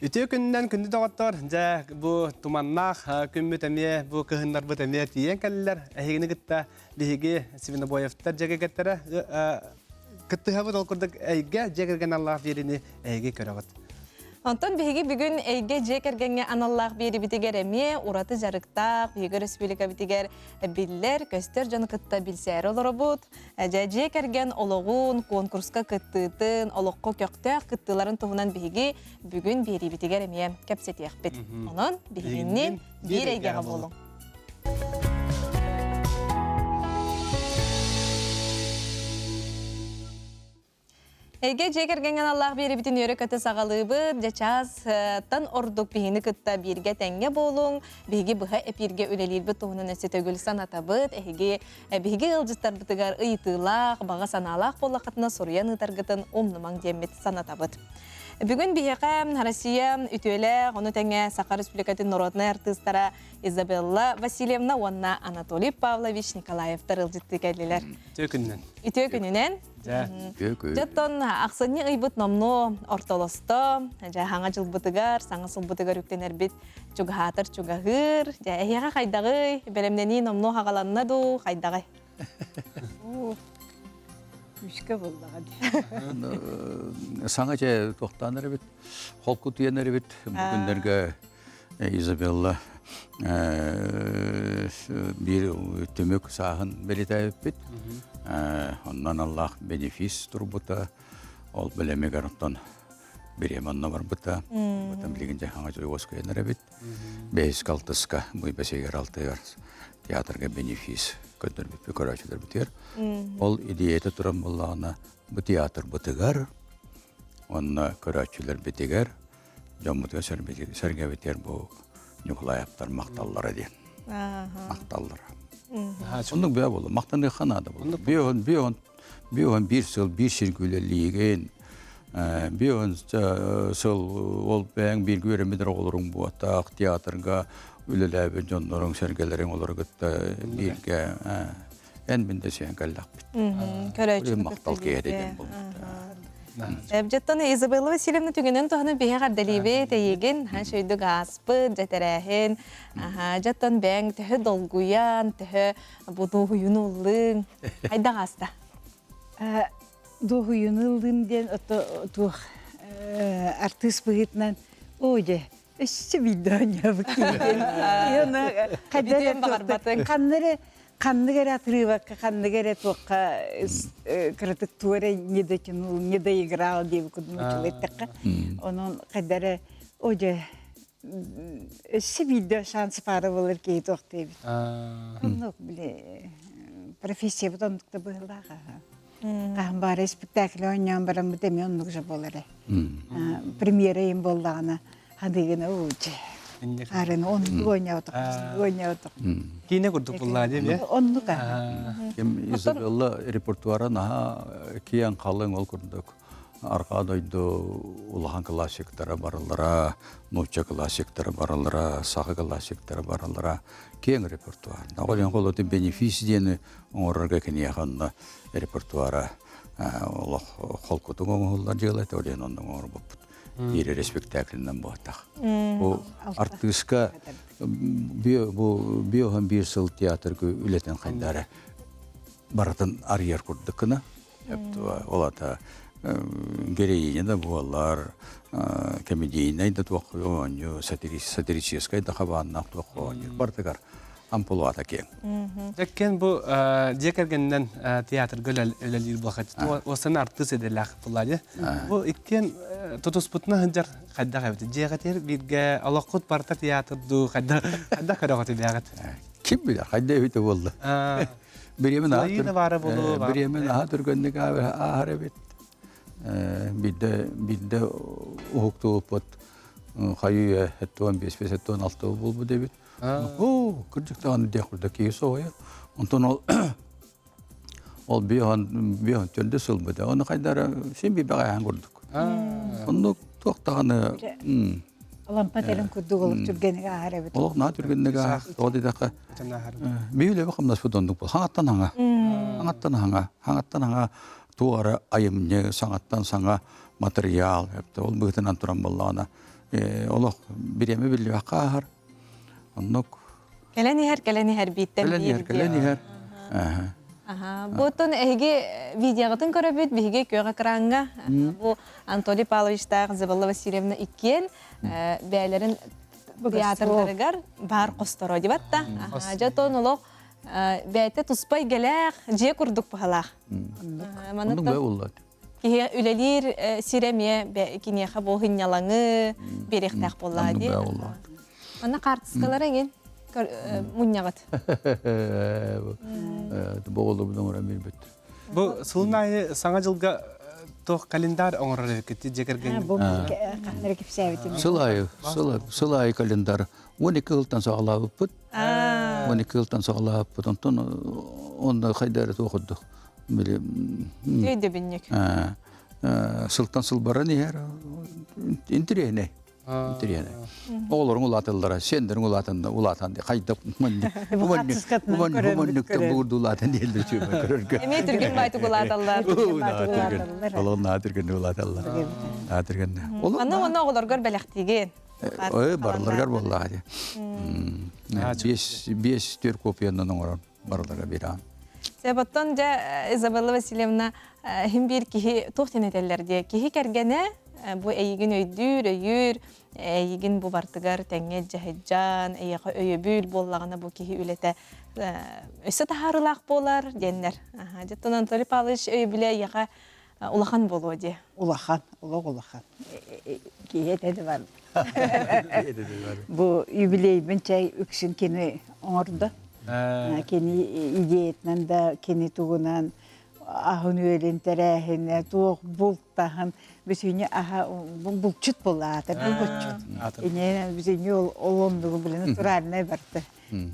Үтүө күнүнэн күндү доҕоттор, дьэ бу туманнаах күммүт эмиэ, бу кыһыннарбыт эмиэ тиийэн кэллилэр. Эһигини кытта биһиги Свинобоевтар дьиэ кэргэттэрэ кыттыһабыт ол курдук эйгэ дьиэ кэргэн аналлаах биэриини эһиги көрөҕүт. Онтон биһиги бүгүн эйгэ дьиэ кэргэҥҥэ аналлаах биэрибитигэр эмиэ ураты дьарыктаах, биһиги өрөспүүбүлүкэбитигэр биллэр, көстөр дьону кытта билсээри олоробут. Дьэ, дьиэ кэргэн олоҕун, куонкуруска кыттыытын, олоххо көхтөөх кыттыыларын туһунан биһиги бүгүн биэриибитигэр эмиэ кэпсэтиэхпит. Онон биһигинни биир эйгэҕэ буолуҥ. Эйгэ дьиэ кэргэҥҥэ аналлаах биэрибитин үөрэ-көтө саҕалыыбыт. Дьэ чаастан ордук биһини кытта бииргэ тэҥҥэ буолуҥ. Биһиги быһа эпииргэ үлэлиирбит туһунан өссө төгүл санатабыт. Эһиги биһиги ыалдьыттарбытыгар ыйытыылаах, баҕа санаалаах буоллаххытына суруйан ыытаргытын умнумаҥ диэммит санатабыт. Бүгүн биһиэхэ Россия үтүөлээх, ону тэҥэ Саха Республикатын народнай артыыстара Изабелла Васильевна уонна Анатолий Павлович Николаевтар ыалдьыттыы кэллилэр. Үтүө күнүнэн. Үтүө күнүнэн. Дьоттон ахсынньы ыйбыт номнуо ортолосто, дьэ хаҥа дьылбытыгар, саҥа сылбытыгар үктэнэрбит чугаһаатар чугаһыыр. Дьэ эһиэхэ хайдаҕый? Бэлэмнэнии номнуо хаҕаланна дуу, хайдаҕый? Күүскэ буллаҕа дии. Саҥа дьэ туохтаан эрэбит, холкутуйан эрэбит. Бу күннэргэ Изабелла биир түмүк сааһын бэлитээбиппит. Онон Аллах бенефис турбута. Ол бэлэмигэр оттон бириэмэ онно барбыта. Батан билигин дьэ хаҥа уоскуйан эрэбит. Бэһис алтыска, бу бэсигэр алтыгар театрга бенефис көрдөрбүппүт көрөөччүлэрбитигэр. Ол идеята туран буоллаҕына бу театрбытыгар уонна көрөөччүлэрбитигэр дьоммутугар сэргэбитигэр бу Ньукулаевтар махталлара диэн. Махталлара. Оннук бэйэ буолла. Махтаныахха наада буолла. Биоһун, биоһун, биоһун биир сыл биир сиргэ үлэлиигин. Биоһун сыл ол бэйэҥ бииргэ үөрэммит оҕолоруҥ буотах, театрга үлэлээбит дьонноруҥ, сэргэлэриҥ олору кытта бииргэ эн мин да сиэн кэллэхпит. Көрөөччү махтал киһи диэн буолбут. Эбдьэттон Изабелла Васильевна түгэнэн туһанан биһи эҕэрдэлиибит эйигин ха шөйдүк ааспыт дьэтэрээһин аха дьэттон бэйэҥ төһө долгуйан төһө бу дуоһуйуну ыллыҥ хайдах ааста Дуоһуйуну ыллым диэн ото туох артыыс быһыытынан оо дьэ өссө биирдэ оонньообут киһи диэн баҕарбатыҥ ханна эрэ ханнык эрэ отрывокка ханнык эрэ туохха кыратык тугу эрэ не дотянул не доиграл диэбит курдук эттэххэ онон хайда эрэ о дьэ өссө биирдэ шанс паара буолар киһи туох диэбит оннук били профессиябыт оннук да быһыылаах хаһан баара спектакль оонньоон бараммыт эмиэ оннук же буолар премьера им буоллаҕына Хадыгына ууче. Арын оннук оонньоотох, оонньоотох. Киинэ курдук буллаа дии Оннук аа. Ким Изабелла репертуара наһаа киэҥ халыҥ ол курдук арҕаа дойду улахан классиктара бараллара, нуучча классиктара бараллара, саха классиктара бараллара киэҥ репертуар. Оҕолон холоту бенефис диэни оҥорорго киниэхэ онно репертуара олох холкутук оҥоһуллар дьыала этэ, ол иһин онно оҥорбуппут. биир спектаклинан буотах. Бу артыыска бу биоһон биир сыл театрга үлэтин хайдары барытын арыйар курдук гына. Ол ата героиня да буолар, комедийнай да туох оонньуу, сатирическай да хабааннаах туох оонньуу бардыгар амплуата киэҥ. Дьэккен бу дьиэ кэргэнинэн театрга үлэлиир буолхат. Уостан артыыс идэлээх буолла Бу иккиэн тутуспутуна сылдьар хайдах эбит? Дьиэҕитигэр бииргэ олоххут барыта театр дуу хайдах хайдах көрөҕүт бэҕит? Ким билэр хайда эбитэ буолла. Бириэмэн бириэмэн аһа түргэнник ааһар эбит. Биирдэ биирдэ уһуктубуппут хайыы 75 76 буолбут эбит. Оо, кырдьык даҕаны диэх курдук киһи соһуйар. Онтон ол ол биоһон биоһон төрдүс сылбыта. Ону хайдара син би бэҕэһээн курдук. Оннук туох даҕаны Лампа телин курдук олох түргэнник ааһар эбит. Олох наа түргэнник ааһар. Тоҕо диэтэххэ биир үлэбэ хамнаспыт оннук бол. Хаҥаттан хаҥа. Хаҥаттан хаҥа. Хаҥаттан хаҥа туох эрэ айымньы, саҥаттан саҥа материал. Ол быһыытынан туран буоллаҕына. Олох бириэмэ биллибэккэ ааһар. Оннук. Кэлэн иһэр, кэлэн иһэр бииттэн Кэлэн иһэр, кэлэн иһэр. Аха. Бу оттон эһиги видеоҕытын көрөбүт, биһиги күөх экраҥҥа. Бу Анатолий Павловичтаах Изабелла Васильевна иккиэн бэйэлэрин театрдарыгар баар хосторо дибат да. Дьэ оттон олох бэйэтэ туспа эйгэлээх, дьиэ курдук быһалаах. Маннык бэ Киһи үлэлиир сирэ эмиэ киниэхэ бу сынньалаҥы биэриэхтээх буоллаҕа дии. Манна хаартыскалар эҥин мунньаҕыт. Боҕолорбун оҥорон биэрбит. Бу сылын аайы Саҥа дьылга туох календарь оҥорор эбиккит дьиэ кэргэҥҥит? Бу ханна кэпсээбитим. Сыл аайы, сыл аайы календарь. 12 сылтан саҕалаабыппыт. 12 сылтан саҕалаабыппыт. Онтон онно хайда эрэ туох курдук били Өйдөбүнньүк. Сылтан сыл баран иһэр интэриэһинэй. Интэриэһинэй. Оҕолоруҥ улааталлара, сиэннэриҥ улаатан улаатан хайда уманньыктан буурду улаатан диэллэр үчүгэй көрөргө. Эмиэ түргэн баайтык улааталлар. Олон наһаа түргэн улааталлар. Наһаа түргэн. Аны уонна оҕолоргор бэлэхтиигин. Ой, барыларыгар буоллаҕа дии. Биэс биэс түөр копиянан оҥорон барылара биирaan. Себоттон дьэ Изабелла Васильевна иһин биир киһи туох диэн этэллэр диэ киһи кэргэнэ бу эйигин өйдүүр, өйүүр, эйигин бу бартыгар тэҥҥэ дьаһыйдьаан, эйиэхэ өйөбүл буоллаҕына бу киһи үлэтэ өссө таһаарыылаах буолар диэннэр. Дьэ Анатолий Павлович өйөбүлэ эйиэхэ улахан буолуо дии. Улахан, олох улахан. Киһи этэ да бар. Бу юбилейбин чай үксүн кини оҥордо. Кини идеятынан да, кини тугунан аһын үөлүн тэрээһинэ, туох бултаһын бүтүнү аһа булчут буолаата, булчут. Ине бүтүнү ол ол оннугу билин натуральный барты.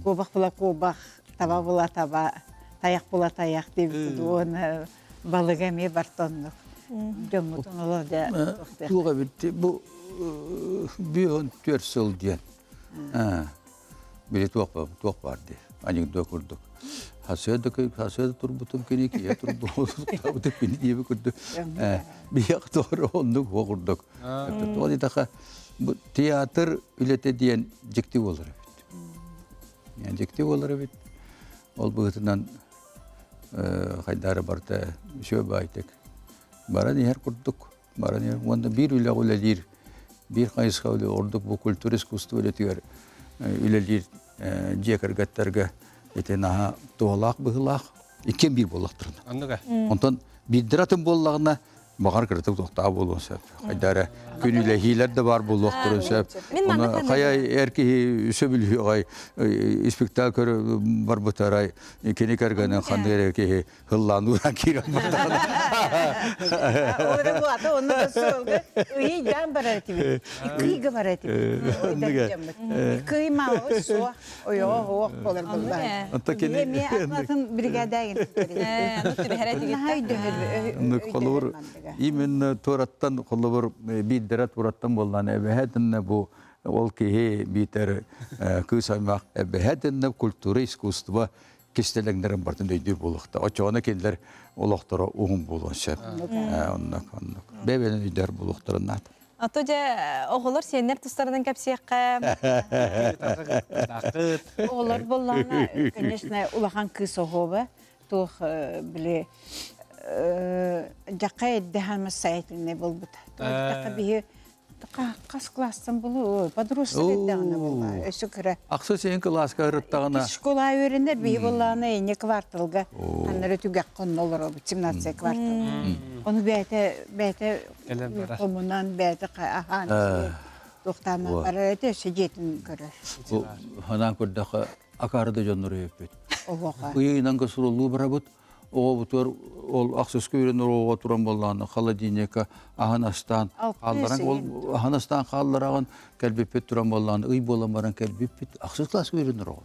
Куобах була куобах, таба була таба, тайах була тайах диэбит уонна балыга эмиэ бартоннук. Дьоммутун олох дьэ Туох эбит бу 54 сыл диэн. Били туох туох баар дии. Анекдот курдук. Хасыада хасыада турбутум кини киһи турбутум кини диэби курдук. Биһиэх тоҕо оннук хуо курдук. Тоҕо диэтэххэ бу театр үлэтэ диэн дьикти буолар эбит. Дьикти буолар эбит. Ол быһыытынан хайдары барыта үчүгэй баайтык баран иһэр курдук баран иһэр уонна биир үлэҕэ үлэлиир биир хайысха үлэ ордук бу культура искусство үлэтигэр үлэлиир дьиэ кэргэттэргэ ити наһаа туһалаах быһыылаах иккиэн биир буоллахтарына Оннуга. онтон биирдэрэ атын буоллаҕына баҕар кыратык туохтаах буолуон сөп. Хайда эрэ күнүүлэһиилэр да баар буолуохтарын сөп. Оны хайа эр киһи сөбүлүөҕэй испектакль көрө барбытарай кини кэргэнин ханнык эрэ киһи хыллаан ууран киирэн бардаҕына. Ора бу ата онно да суолга ыйдаан барар этибит. Иккигэ барар этибит. Икки маалы суох. Ойоҕо оһуох болар буллар. Онто кини Эмиэ атын бригадагын Холобур именно туораттан холобур биирдэрэ туораттан буоллаан эбэһэтиннэ бу ол киһи биитэр кыыс аймах эбэһэтиннэ культура искусство кистэлэҥнэрин барытын өйдүүр буолуохта. Оччоҕуна кинилэр олохторо уһун буолуон сөп. Оннук, оннук. Бэйэ-бэйэлэрин өйдөөр буолуохтарын наада. Ото дьэ оҕолор сиэннэр тустарынан кэпсиэххэ. Оҕолор буоллаҕына, конечно, улахан кыыс оһуоба туох били дьахха эрдэ самостоятельный буолбута. Дьахха биһи хас класстан булу подросток эрдэҕинэ буолла өссө кыра. Ахса сиэн кылааска ырыттаҕына. Школа үөрэнэр биһи буоллаҕына инне кварталга ханнары түгэх хонно олоробут 17 квартал. Ону бэйэтэ бэйэтэ Хомунан бэйэтэ аһаан туохтаан барар этэ өссө дьиэтин көрөр. Бу ханаан көрдөххө акаары да дьоннор өйөппүт. Оһоха. Ыйынан суруллуу барабыт. Оҕобутугар ол ахсыска үөрэнэр оҕоҕо туран буоллаҕына холодильникка аһын астаан хаалларан ол аһын астаан хааллараҕын. Кэлбиппит туран буоллаҕына ый буолан баран кэлбиппит. Ахсыс класска үөрэнэр оҕо.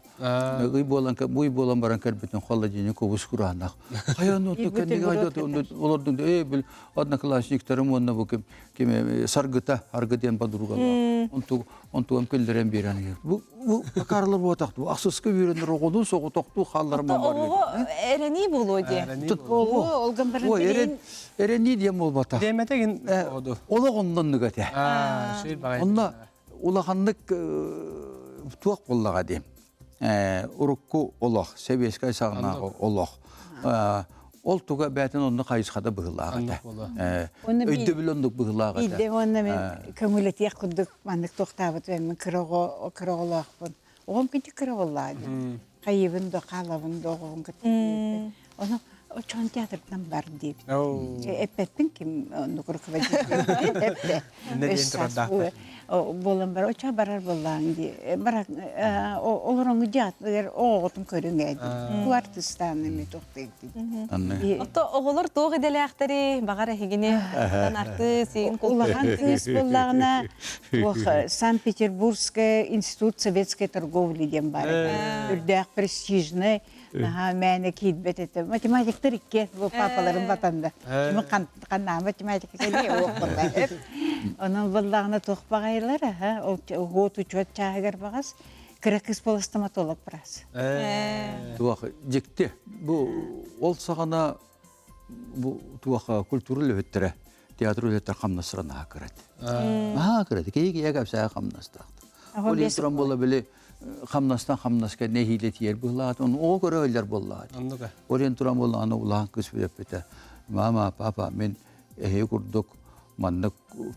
Ый буолан буй буолан баран кэлбитин холодильник кубус кураанах. Хайан оту кэннигэ айдат олордун ээ бил одноклассниктарым уонна бу ким ким саргыта аргы диэн подругалар. Онту онтугам күллэрэн биэрэн бу бу акарлар буотах бу ахсыска үөрэнэр оҕону соҕотохтуу хаалларым бар. Оҕоҕо эрэнии буолуо диэ. Ол гын баран эрэнии диэн буолбатах. Диэмэтэгин олох онноннук этэ. Онно улаханнык туох буоллаҕа дии. Урукку олох, сэбиэскэй саҕанааҕы олох. Ол туга бээтин онно хайысхата быһыылаах этэ. Өйдөбүл оннук быһыылаах этэ. Биирдэ уонна мен көҥүлэтиэх курдук маннык туохтаабыт мен кыра оҕолоохпун. Оҕом кити кыра буоллаа дии. Хайыбын да хаалабын да оҕобун кытта. Ону очон театртан бар диэбит. Эппэппин ким оннук руководитель эппэ. Буолан бар очо барар буоллаан дии. Бар олороҥу дьаатыгар оҕоҕутун көрүҥ ээ дии. Бу артыстаан эми тохтойдун. Отто оҕолор туох идэлээхтэри баҕар эһигини артыыс Улахан кыыс буоллаҕына Санкт-Петербургская институт советской торговли диэн баар үрдээх престижный наһаа мээнэ киирбэт этэ. Математиктар икки бу папаларын батанда. Кими ханнаа математика кэлиэ уохпалла. Онон буоллаҕына туох баҕайылар аха уот учуот чааһыгар баҕас кыра кыыс буола стоматолог быраас. Туох дьикти. Бу ол саҕана бу туох культура үлэһиттэрэ театр үлэһиттэр хамнастара наһаа кыра этэ. Наһаа кыра этэ. Киһи киһи кэпсээх хамнастаахтар. Ол иһин туран буола били хамнастан хамнаска нэһиилэ тиийэр быһылаат, ону оҕо көрө буоллаҕа. Ол иһин туран буолла аны улахан кыыс билэппитэ. Мама, папа, мин эһиги курдук маннык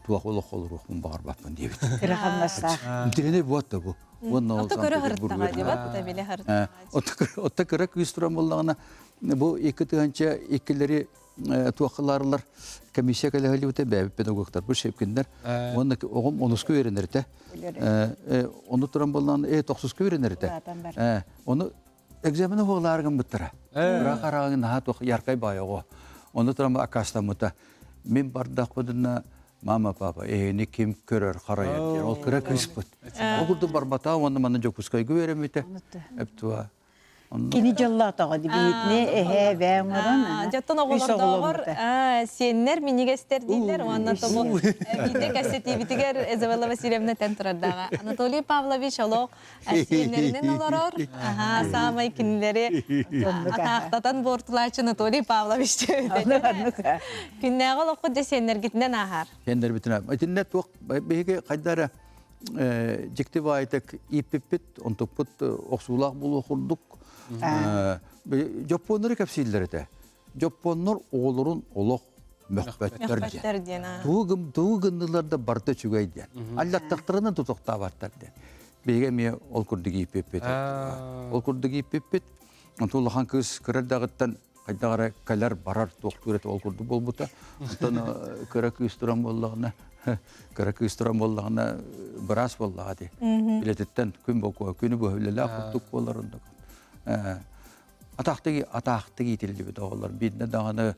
туох олох олоруохпун баҕарбаппын диэбит. Кыра хамнастаах. Интириэнэй буотта бу. Уонна ол Отто көрө харыттаҕа дебат, биле харыттаҕа. Отто кыра кыыс туран буоллаҕына бу икки тыһанча иккилэри туоххалаарылар комиссия кэлэһэлибитэ бэйэбит педагогтар бу шепкиннэр уонна оҕом онуску үөрэнэртэ ону туран буоллаҕына э тохсуску үөрэнэртэ ону экзамена хуолаар гыммыттара ыраах арааҕын наһаа туох яркай баай оҕо ону туран аккаастаммыта мин бардахпытына мама папа эһини ким көрөр харайар диэн ол кыра кыыспыт ол курдук барбатаа уонна манна Дьокуускайга үөрэммитэ эптуа Кини дьоллоотоҕо дибиитини эһээ эбээ оҥорон Дьоттон оҕолордооҕор сиэннэр минигэстэр дииллэр уонна тобу биирдэ кэпсэтиибитигэр Изабелла Васильевна тэн турардаҕа Анатолий Павлович олох сиэннэринэн олорор аха саамай кинилэри атаахтатан буортулааччы Анатолий Павлович күннээҕи олоххут дьэ сиэннэргитинэн ааһар сиэннэрбитинэн итиннэ туох биһиги хайда эрэ дьикти баайтык ииппиппит, онтукпут охсуулаах буолуох курдук. Дьоппуоннары кэпсииллэр этэ. Дьоппуоннар оҕолорун олох мөхпөттөр диэн. Тугу гыннылар да барыта үчүгэй диэн. Аллаттахтарынан тутуктаабаттар диэн. Биһиги эмиэ ол курдук ииппиппит. Ол курдук ииппиппит. Онтон улахан кыыс кыра эрдэҕиттэн хайдах эрэ кэлэр барар туохтуур этэ ол курдук буолбута. Онтон кыра кыыс туран буоллаҕына кыра кыыс туран буоллаҕына быраас буоллаҕа дии. Үлэтиттэн күн бокуо күнү быһа үлэлээх курдук буолар оннук. Атаахтык атаахтык иитиллибит оҕолор биирдэ даҕаны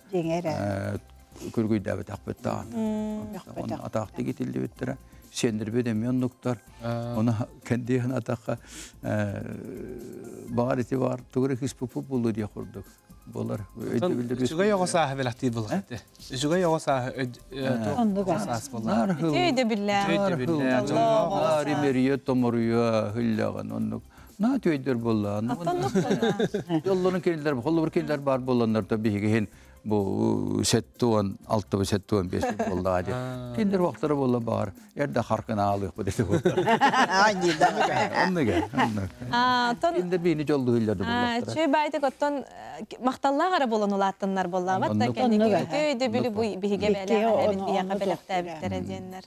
күргүйдээбэтэхпит даҕаны. Атаахтык иитиллибиттэрэ. Сиэннэрбит эмиэ оннуктар. Оны кэнди атахха баҕар ити баҕар тугу эрэ кыыспыппыт буолуо диэх курдук буолар. Үчүгэй оҕо сааһы бэлэхтиир буолар. Үчүгэй оҕо сааһы саас буолар. Үтүө өйдөбүллээх. Наар имэрийэ томоруйа хыллаҕын оннук. Наа төйдөр буолла. Дьоллорун кинилэр, холобур кинилэр баар буоланнар да биһиги бу сеттуон алтыбы сеттуон бес буоллаҕа дии. Кинилэр уохтара буолла баҕар эрдэ харкын аалыахпыт этэ Оннуга, оннук. Инде биини дьоллуһулларды буллахтара. Чүй байтык оттон махталлаах эрэ буолан улааттыннар буоллаабат да кэнники үтүө өйдөбүлү бу биһигэ бэлээх эбит биһиэхэ бэлэхтээбиттэрэ диэннэр.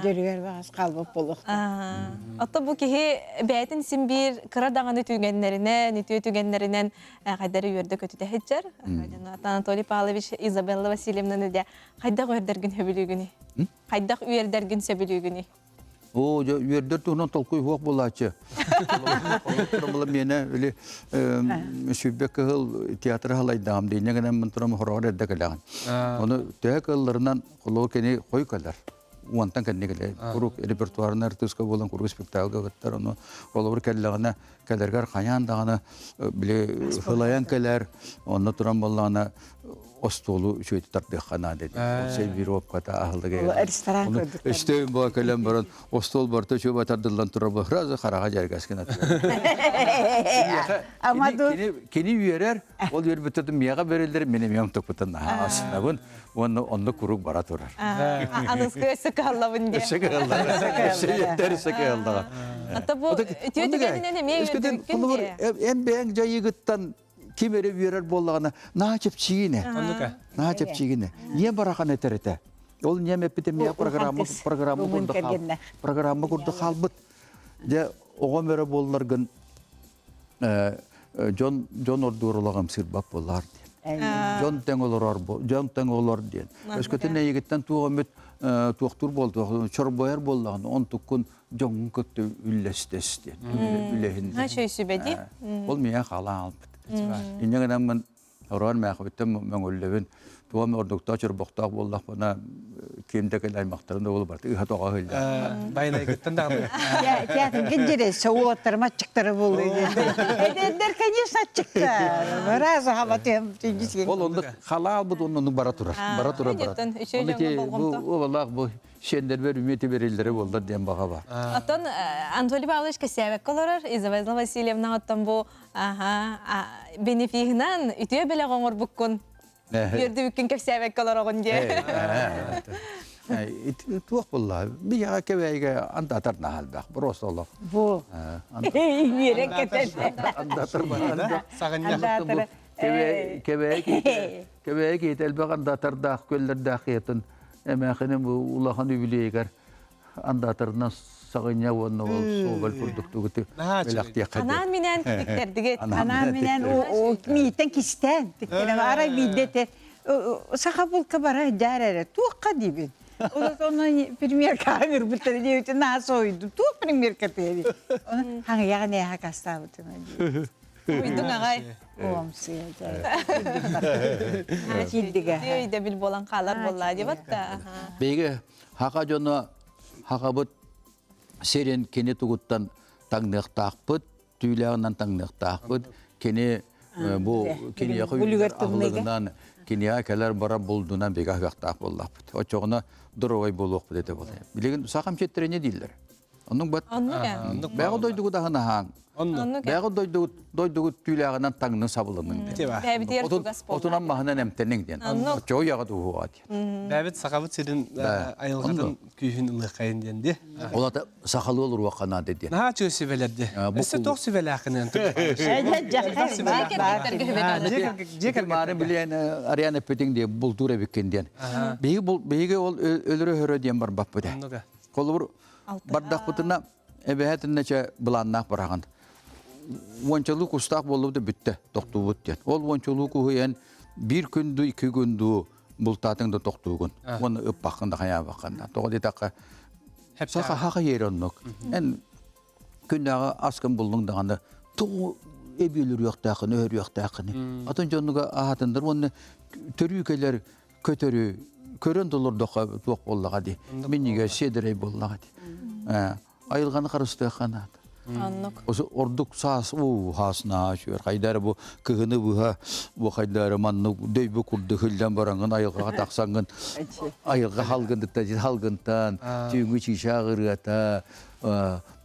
Дөрүгэр баҕас хаалбыт буолуохтаах. Отто бу киһи бэйэтин син биир кыра даҕаны түгэннэринэн, үтүө түгэннэринэн хайдары үөрдэ көтүтэ сылдьар. Анатолий Павлович Изабелла Васильевнаны дэ хайдах үөрдэргин сөбүлүүгүнүй? Хайдах үөрдэргин сөбүлүүгүнүй? Оо, дьэ, үөрдэр туһунан толкуй суох буолааччы. Холобура миэнэ били сүүрбэ кыһыл театры халайдаҕым дииннэ гынан мын турам хороҕор эрдэ кэлэҕин. Ону төһө кыалларынан холобур кини хой кэлэр. уонтан кэннэ кэлэ куруук репертуарын артыыска буолан куруук спектакльга кыттар. Ону холобур кэллэҕинэ кэлэргэр хайаан даҕаны били һылайан кэлэр, онно туран буоллаҕына остуолу үчүгэйдик тардыахха наада диэн. Сервировката аһылыга. Ресторан көрдүк. Өстөөн була кэлэн баран остуол барыта үчүгэй тардыллан турар бу сразу хараҕа дьэргэс гына Кини үөрэр, ол үөрбүтэ миэхэ бериллэр, мин эмиэ онтукпутун наһаа астынабын уонна онно куруук бара турар. Аныскы өссө кыһаллабын диэн. Өссө кыһаллаҕа. Өссө үөрдэр, өссө кыһаллаҕа. Ата бу үтүө түгэнинэн эмиэ үөрдүбүккүн дии. Эн бэйэҥ дьайыыгыттан ким эрэ үөрэр буоллаҕына наһаа чэпчиигинэ. Наһаа чэпчиигинэ. Ийэм барахан этэр этэ. Ол ийэм эппитэ миэхэ программа программа курдук программа курдук хаалбыт. Дьэ оҕом эрэ буолларгын дьон дьон ордуур олоҕум сырбат буоллар диэн. Дьон тэҥ олорор дьон тэҥ олор диэн. Өскөтүн эйигиттэн туох эмит туохтуур буолтуох чорбойор буоллаҕына онтуккун дьоҥҥун кытта үллэстэс диэн үлэһин. Үчүгэй сүбэ дии. Ол миэхэ халаан албыт. Инньэ гынаммын Ороон мээхибиттэн мөҥүллэбин, туом ордуктаах чорбохтоох буоллахпына, ким да кэлэ аймахтарын да буолу барыта ыһа-тоҕо ыһыллар. Байанайгыттан даҕаны. Театрга дьире соуоттарым аччыктара буолуо Эдэрдэр, конечно, аччыктар. Раза хабатыам Ол оннук халаалбыт оннук бара турар. Бара турар бара. Бу уолалаах бу сиэннэрбэр үмүөтү бериллэрэ буоллар диэн баҕа бар. Оттон Анатолий Павлович кэсээбэккэ олорор, Изабелла Васильевна оттон бу Аха, бенефиһынан үтүө бэлэх оҥорбуккун. Үөрдүбүккүн кэпсээбэккэ олороҕун диэ. Туох буолла? Биһиэхэ кэбээйигэ андатар наһаа элбэх. Просто олох. Бу. Үөрэн кэтэн. Андатар бар. Саҕынньах. Кэбээйи киһитэ элбэх андатардаах, көллөрдөөх киһитин эмээхинин бу улахан үбүлүөйүгэр андаатарынан саҕынньа уонна ол суобал курдук тугуту бэлэхтиэххэ Анаан минээн тиктэрдигит. Анаан минээн мииттэн кистээн тиктэрем. Арай биирдэ этэ саха булка бара дьаар эрэ туохха диибин. Онон премьерка ыҥырбыттар диэбитин наһаа соһуйдум. Туох премьерка тиэби. Оны хаҥыйаҕын ээхэ кастаабытым дии. Уйдуҥ аҕай. Уомсуйа Киирдигэ. Өйдөбүл буолан хаалар буоллаа диэбат да. Биһиги Хаха дьоно хахабыт сирин кини тугуттан таҥныахтаахпыт, түүлээҕинэн таҥныахтаахпыт. Кини бу киниэхэ аһылыгынан, киниэхэ кэлэр барар булдунан бигэ аһыахтаах буоллахпыт. Оччоҕуна доруобай буолуохпут этэ буолуо. Билигин сахам ситтэрэ не дииллэр. Оннук бат. Оннук ээ. Бэҕэ дойдугут аһын аһааҥ. Оннук. Бэҕэ дойдугут дойдугут түүлээҕинэн таҥнын сабылыныҥ диэн. Бэйэбитигэр чугас буолла. Отунан маһынан эмтэниҥ диэн. Оннук. Оччоҕо уйаҕа туһуоҕа диэн. Бэйэбит сахабыт сирин айылҕатын күүһүн ылыаххайын диэн дии. Ол ата сахалыы олоруохха наада диэн. Наһаа үчүгэй сүбэлэр дии. Өссө туох сүбэлээххинэн Дьиэ кэргэн Маары билиэн Ариан эппитиҥ диэн бултуур эбиккин диэн. Биһиги биһиги ол өлөрө-өһөрө диэн барбаппыт. Холобур, бардахпытына эбэһээтиннэ чэ былааннаах бараҕын. Уончалыы кустаах буоллубут да бүттэ, тохтуубут диэн. Ол уончалыы куһу эн биир күн дуу, икки күн дуу бултаатыҥ да тохтуугун. Уонна ыппаххын да хайаабаххын да. Тоҕо диэтэххэ, саха хаха иэр оннук. Эн күннээҕи аскын буллуҥ даҕаны тоҕо эби өлөрүөхтээххин, өһөрүөхтээххин. Атын дьоннуга аһатындар уонна төрүү кэлэр көтөрү көрөн толордоххо туох буоллаҕа дии. Минньигэ сиэдэрэй буоллаҕа дии. Айылҕаны харыстыахха наада. Оннук. Ордук саас уу хаас наһаа үчүгэр. Хайдары бу кыһыны быһа бу хайдары маннык дөйбү курдук хиллэн бараҥҥын айылҕаҕа тахсаҥҥын айылҕа халгынтан халгынтан түүҥҥү чыычаах ырыата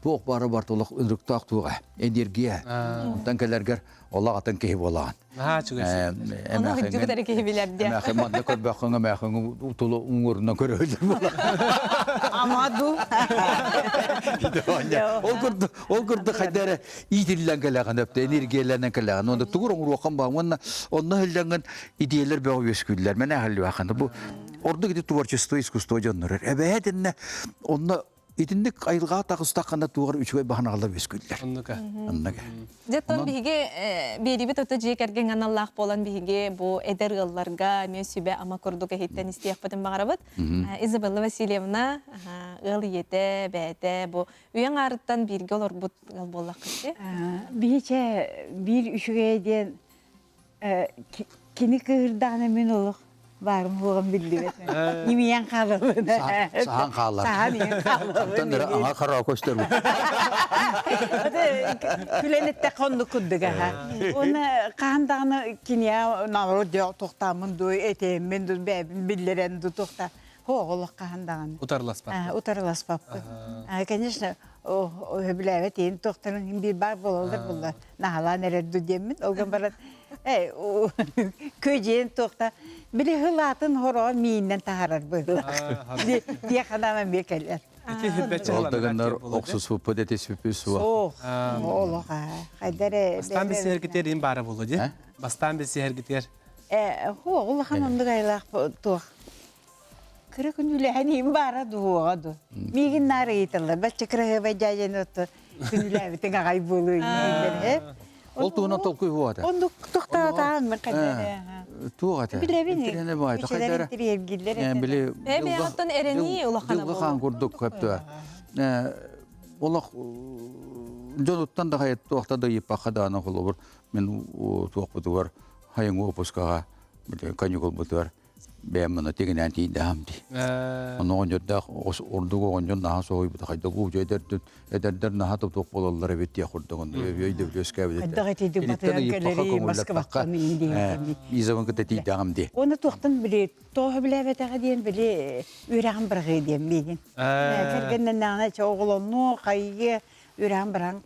туох баара барыта олох ынырыктаах туоҕа энергия. Онтон кэлэргэр олох атын киһи буолаҕын. Наһаа үчүгэй. Ону үрдүк эрэ киһи билэр диэ. Эмээхин манна көрбөххүҥ эмээхиҥ тулу уҥуорунан көрөһүллэр буолар. Амаду. Ол курдук, ол курдук хайда эрэ иитиллэн кэлэҕин өптө, энергиялэнэн кэлэҕин. Онно тугур оҥоруоххун баа уонна онно иһиллэҥҥин идиэлэр бөҕө үөскүүллэр. Мэн эһэллибэххин. Бу ордук ити творчество, искусство дьоннорор. Эбэһээтиннэ онно Итинник айылҕаҕа таҕыстаххына туох эрэ үчүгэй баһанаҕалар үөскүүллэр. Оннука. Оннук. Дьэ, биһиги биэрибит ото дьиэ кэргэн аналлаах буолан биһиги бу эдэр ыалларга эмиэ сүбэ-ама курдук эһиттэн истиэхпитин баҕарабыт. Изабелла Васильевна ыал ийэтэ, бэйэтэ бу үйэҥ аарыттан бииргэ олорбут ыал буоллаххыт Биһичэ биир үчүгэйэ диэн кини кыыһырдаҕына мин олох Баарым хуоҕум биллибэт. Ньимийэн хаалабын. Саһан хаалар. Саһан иһэн хаалабын. Онтон эрэ аҥар хараҕа көстөр. Күлэн эттэххэ оннук курдук аха. Уонна хаһан даҕаны киниэ наоборот тохтааммын дуу, этээммин дуу, бэйэбин биллэрэн дуу тохта. Хоҕолох хаһан даҕаны. Утарыласпаппыт. Утарыласпаппыт. Конечно, сөбүлээбэт иһин тохторун биир баар буолаллар буолла. Наһалаан эрэр дуу диэммин. Ол гынан баран Көдьүөн туохта били хылаатын хороҕо мииннэн таһарар быһыылаах. Дии ханаама эмиэ кэлэр. Ол да гыннар охсуспуппут этиспиппит суох. Суох. Олох хайда эрэ Бастаан билсиһэргитигэр им баара буолуо дии. Бастаан билсиһэргитигэр. Э, хуох улахан оннук айылаах туох. Кыра күн үлэһэн им баара дуоҕа ду. Миигин наар ыйыталлар. Бачча кыраһыабай дьаадьаны отто күнүлээбитиҥ аҕай буолуо дииллэр. Ол туһунан толкуй буолата. Оннук тохтоотаан мен хайдары. Туох этэ? Билэбин. Интириэһинэй баайта хайдары. Интириэргиллэр этэ. Били Э бэйэҕиттэн эрэнии улахана Дьылҕа хаан курдук көптө. Олох дьонуттан да хайат туохта да ыйыппакка даҕаны холобур мин туохпутугар хайыҥ уоппускаҕа каникулбутугар бэйэм мына тигинээн тиийдэһам дии. Ону оҕонньордоох ордук оҕонньор наһаа соһуйбута хайдах уу дьэ эдэрдэр эдэрдэр наһаа тутуох буолаллар эбит диэх курдук онно өйдөбүл үөскээбит этэ. Хайдах этийдик батыһан кэлэрий Москваттан иин диэн. Изабын кытта тиийдэҕим дии. Уонна туохтан били тоҕо билээбэтэҕэ диэн били үөрэҕин быраҕыы диэн миигин. Кэргэннэннэҕинэ чэ оҕолоннуо хайыы үрэҕин баран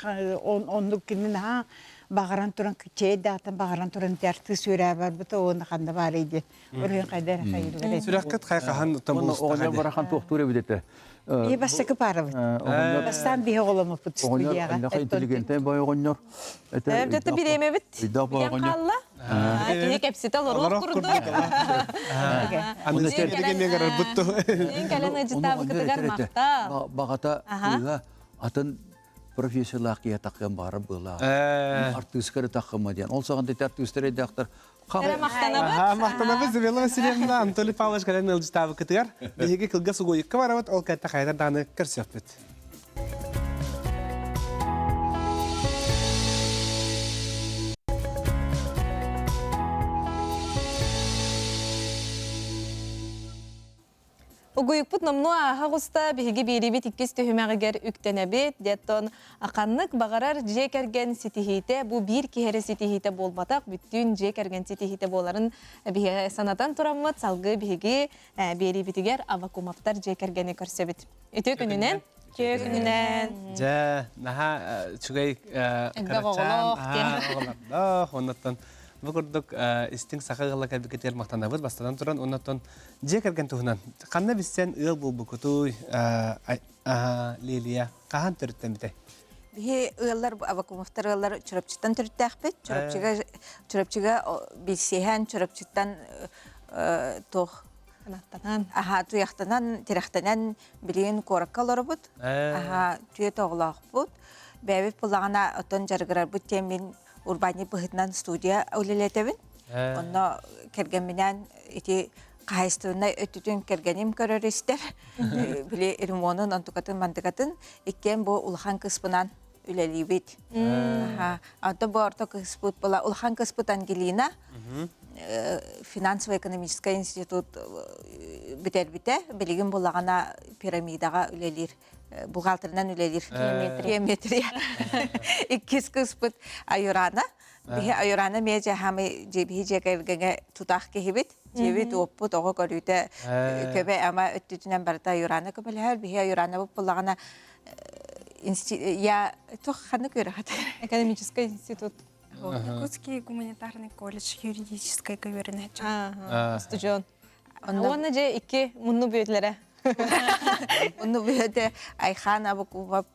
оннук кинин наһаа баҕаран туран чэйдаатан баҕаран туран артыыс үөрээ барбыта уонна ханна баарый диэн өрүһүн хайда эрэ хайыылар Сүрэххит хайхаһан оҕонньор барахан туохтуур эбит этэ. Биһи бастакы паарабыт. Бастаан биһи оҕоломмуппут студияҕа. Оҕонньор интеллигентный бай оҕонньор. Эбдетте бириэмэбит. Үйдах бай оҕонньор. Хаалла. Кини кэпсэтэ олоруох курдук. Аны Кэлэн ыдьытаабыкытыгар махтал. Баҕата кыыһа атын профессиялаах киһи таххыан баҕарар быылаах. Артыыска эрэ таххыма диэн. Ол саҕана ити артыыстар эйдээхтэр Махтанабыт. Махтанабыт Завела Васильевна, Анатолий Павлович кэлэн ыалдьытаабыкытыгар. Биһиги кылгас угуйукка барабыт, ол кэнтэ хайатар даҕаны көрсүөхпүт. Угуйукпут номнуо ааһа оҕуста, биһиги биэриибит иккис түһүмэҕигэр үктэнэбит. Диэттон ханнык баҕарар дьиэ кэргэн ситиһиитэ бу биир киһи эрэ ситиһиитэ буолбатах, бүттүүн дьиэ кэргэн ситиһиитэ буоларын биһиги санатан тураммыт, салгыы биһиги биэриибитигэр Аввакумовтар дьиэ кэргэни көрсөбүт. Үтүө күнүнэн! Үтүө күнүнэн! Дьэ, наһаа үчүгэй Элбэх оҕолоох диэн. оҕолордоох, оннуттан бу курдук истиҥ саха ыала кэлбиккитигэр махтанабыт бастатан туран, оннуттан Дьиэ кэргэн туһунан ханна билсэн ыал буолбуккутуй, Лилия, хаһан төрүттэммитэй? Биһи ыаллар, Авакумовтар ыаллар Чурапчыттан төрүттээхпит. Чурапчыга, Чурапчыга билсиһэн, Чурапчыттан туох Канаттанан. Аха, туйахтанан, тирэхтэнэн билигин куоракка олоробут. Аха, түөрт оҕолоохпут. Бэйэбит буллаҕына оттон дьарыгырарбыт диэн мин урбаанньык быһыытынан студия үлэлэтэбин. Онно кэргэмминээн ити хаһаайыстыбаннай өттүтүн кэргэним көрөр-истэр. Били ремонун, онтукатын, мантыкатын иккиэн бу улахан кыыспынан үлэлиибит. Онтон бу орто кыыспыт была улахан кыыспыт Ангелина финансово-экономическай институт бүтэрбитэ. Билигин булаҕына пирамидаҕа үлэлиир бухгалтерынан үлэлиир. Геометрия. Иккис кыыспыт Аюрана. Биһи Аюрана эмиэ дьаһамы биһи дьиэ кэргэҥҥэ тутаах киһибит. Дьиэбит, уоппут, оҕо көрүүтэ көбө ама өттүтүнэн барыта Аюрана көмөлөһөр. Биһи Аюрана буллаҕына я туох ханнык үөрэххит? Экономический институт. Якутский гуманитарный колледж юридической үөрэнээччи. Студент. Уонна дьэ икки мунну бүөтлэрэ. Мунну бүөтэ Айхан Абукубов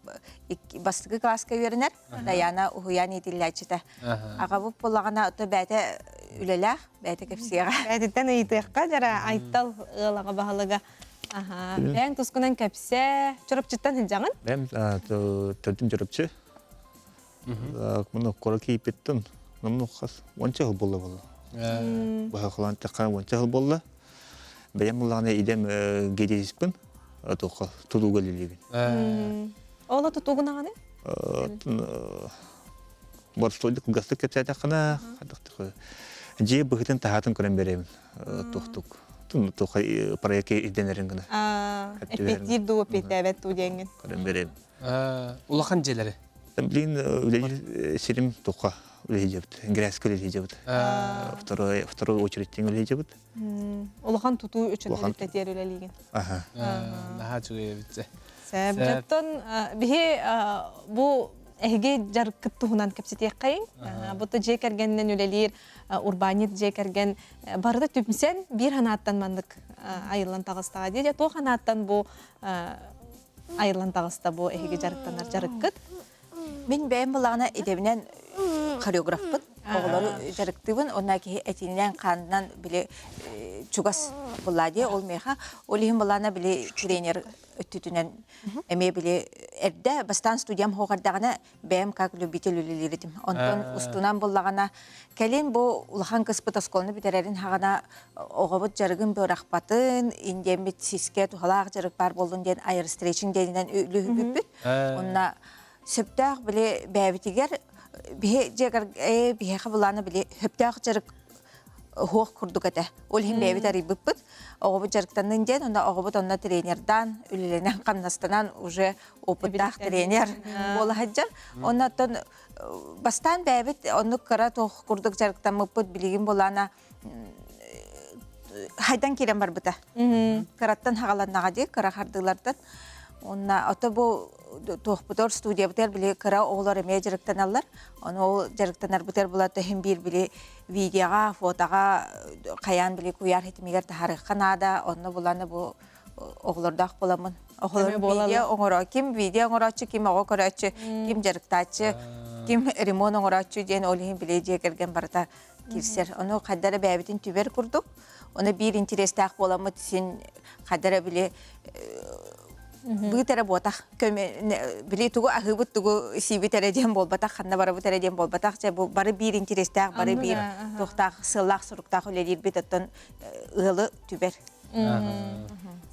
бастакы класска үөрэнэр, Даяна уһуйаан иитиллээччитэ. Аҕабыт буоллаҕына ото бэйэтэ үлэлээх, бэйэтэ кэпсиэҕэ. Бэйэтиттэн ыйытыахха дьара Айтал ыал аҕа баһылыга. Аха. Бэйэҥ тускунан кэпсээ. Чурапчыттан сылдьаҕын? Бэйэм төрдүм Чурапчы. Муну кора кииппиттин, муну хас уонча сыл буолла буолла. Баһахалаан тэххэ уонча сыл буолла. Бэйэм буллаҕына идэм геодезиспын, туохха тутууга үлэлиибин. Ола тутуугун аҕаны? Боростуойдук кылгастык кэпсээтэххинэ, дьиэ быһыытын таһаатын көрөн биэрэбин туохтук. Тун туха проекты ирденерин гына. Эппиэттиир дуу, эппиэттээбэт дуу диэҥҥин. Көрөн берем. Улахан дьиэлэри. Блин, үлэлиир сирим туха үлэлиибит. Грязка үлэлиибит. Второй второй очередь үлэлиибит. Улахан тутуу үчүн тэтиэр үлэлиигин. Аха. Наһаа үчүгэй эбит. Сэбдьоттон биһи бу эһиги дьарыккыт туһунан кэпсэтиэххэйиҥ. Бу дьиэ кэргэнинэн үлэлиир урбаанньыт дьиэ кэргэн барыта түмсэн биир ханааттан маннык айыллан таҕыстаҕа дии. Дьэ туох ханааттан бу айыллан таҕыста бу эһиги дьарыктанар дьарыккыт? Мин бэйэм былаана идэбинэн хореографпын. Оҕолору дьарыктыыбын. Онно киһи этинэн, хаанынан били чугас булла дии. Ол миэхэ ол иһин былаана били тренер өттүтүнэн эмиэ били эрдэ бастаан студиям хоҕардаҕына бэйэм как любитель үлэлиир этим. Онтон устунан буллаҕына кэлин бу улахан кыспыт оскуоланы бүтэрэрин хаҕана оҕобут дьарыгын бырахпатын, индиэммит сискэ туһалаах дьарык баар буоллун диэн аэростречинг диэнинэн үлүһүйбүппүт. Онно сөптөөх били бэйэбитигэр биһи дьиэгэр биһиэхэ былаана били сөптөөх дьарык уһуох курдук этэ. Ол иһин бэйэбит арыйбыппыт. Оҕобут дьарыктаннын диэн, онно оҕобут онно тренердаан, үлэлэнэн, хамнастанан уже опыттаах тренер буола сылдьар. Онно оттон бастаан бэйэбит оннук кыра туох курдук дьарыктаммыппыт билигин булаана хайдан киирэн барбыта. Кыраттан хаҕаланнаҕа дии, кыра хардыылартан. Уонна ото бу туохпутугар студиябытыгар били кыра оҕолор эмиэ дьарыктаналлар. Ону ол дьарыктанарбытыгар була төһүн биир били видеоҕа, фотоҕа хайаан били куйаар хитимигэр таһаарыахха наада. Онно буланы бу оҕолордоох буоламмын. Оҕолор видео оҥоро, ким видео оҥорооччу, ким оҕо көрөөччү, ким дьарыктааччы, ким ремонт оҥорооччу диэн ол иһин били дьиэ кэргэн барыта киирсэр. Ону хайда эрэ бэйэбитин түбэр курдук. Ону биир интэриэстээх буоламмыт син хайда эрэ били быыт эрэ буотах били тугу аһыыбыт тугу сиибит эрэ диэн буолбатах ханна барабыт эрэ диэн буолбатах дьэ бу бары биир интэриэстээх бары биир туохтаах сыаллаах соруктаах үлэлиирбит оттон ыалы түбэр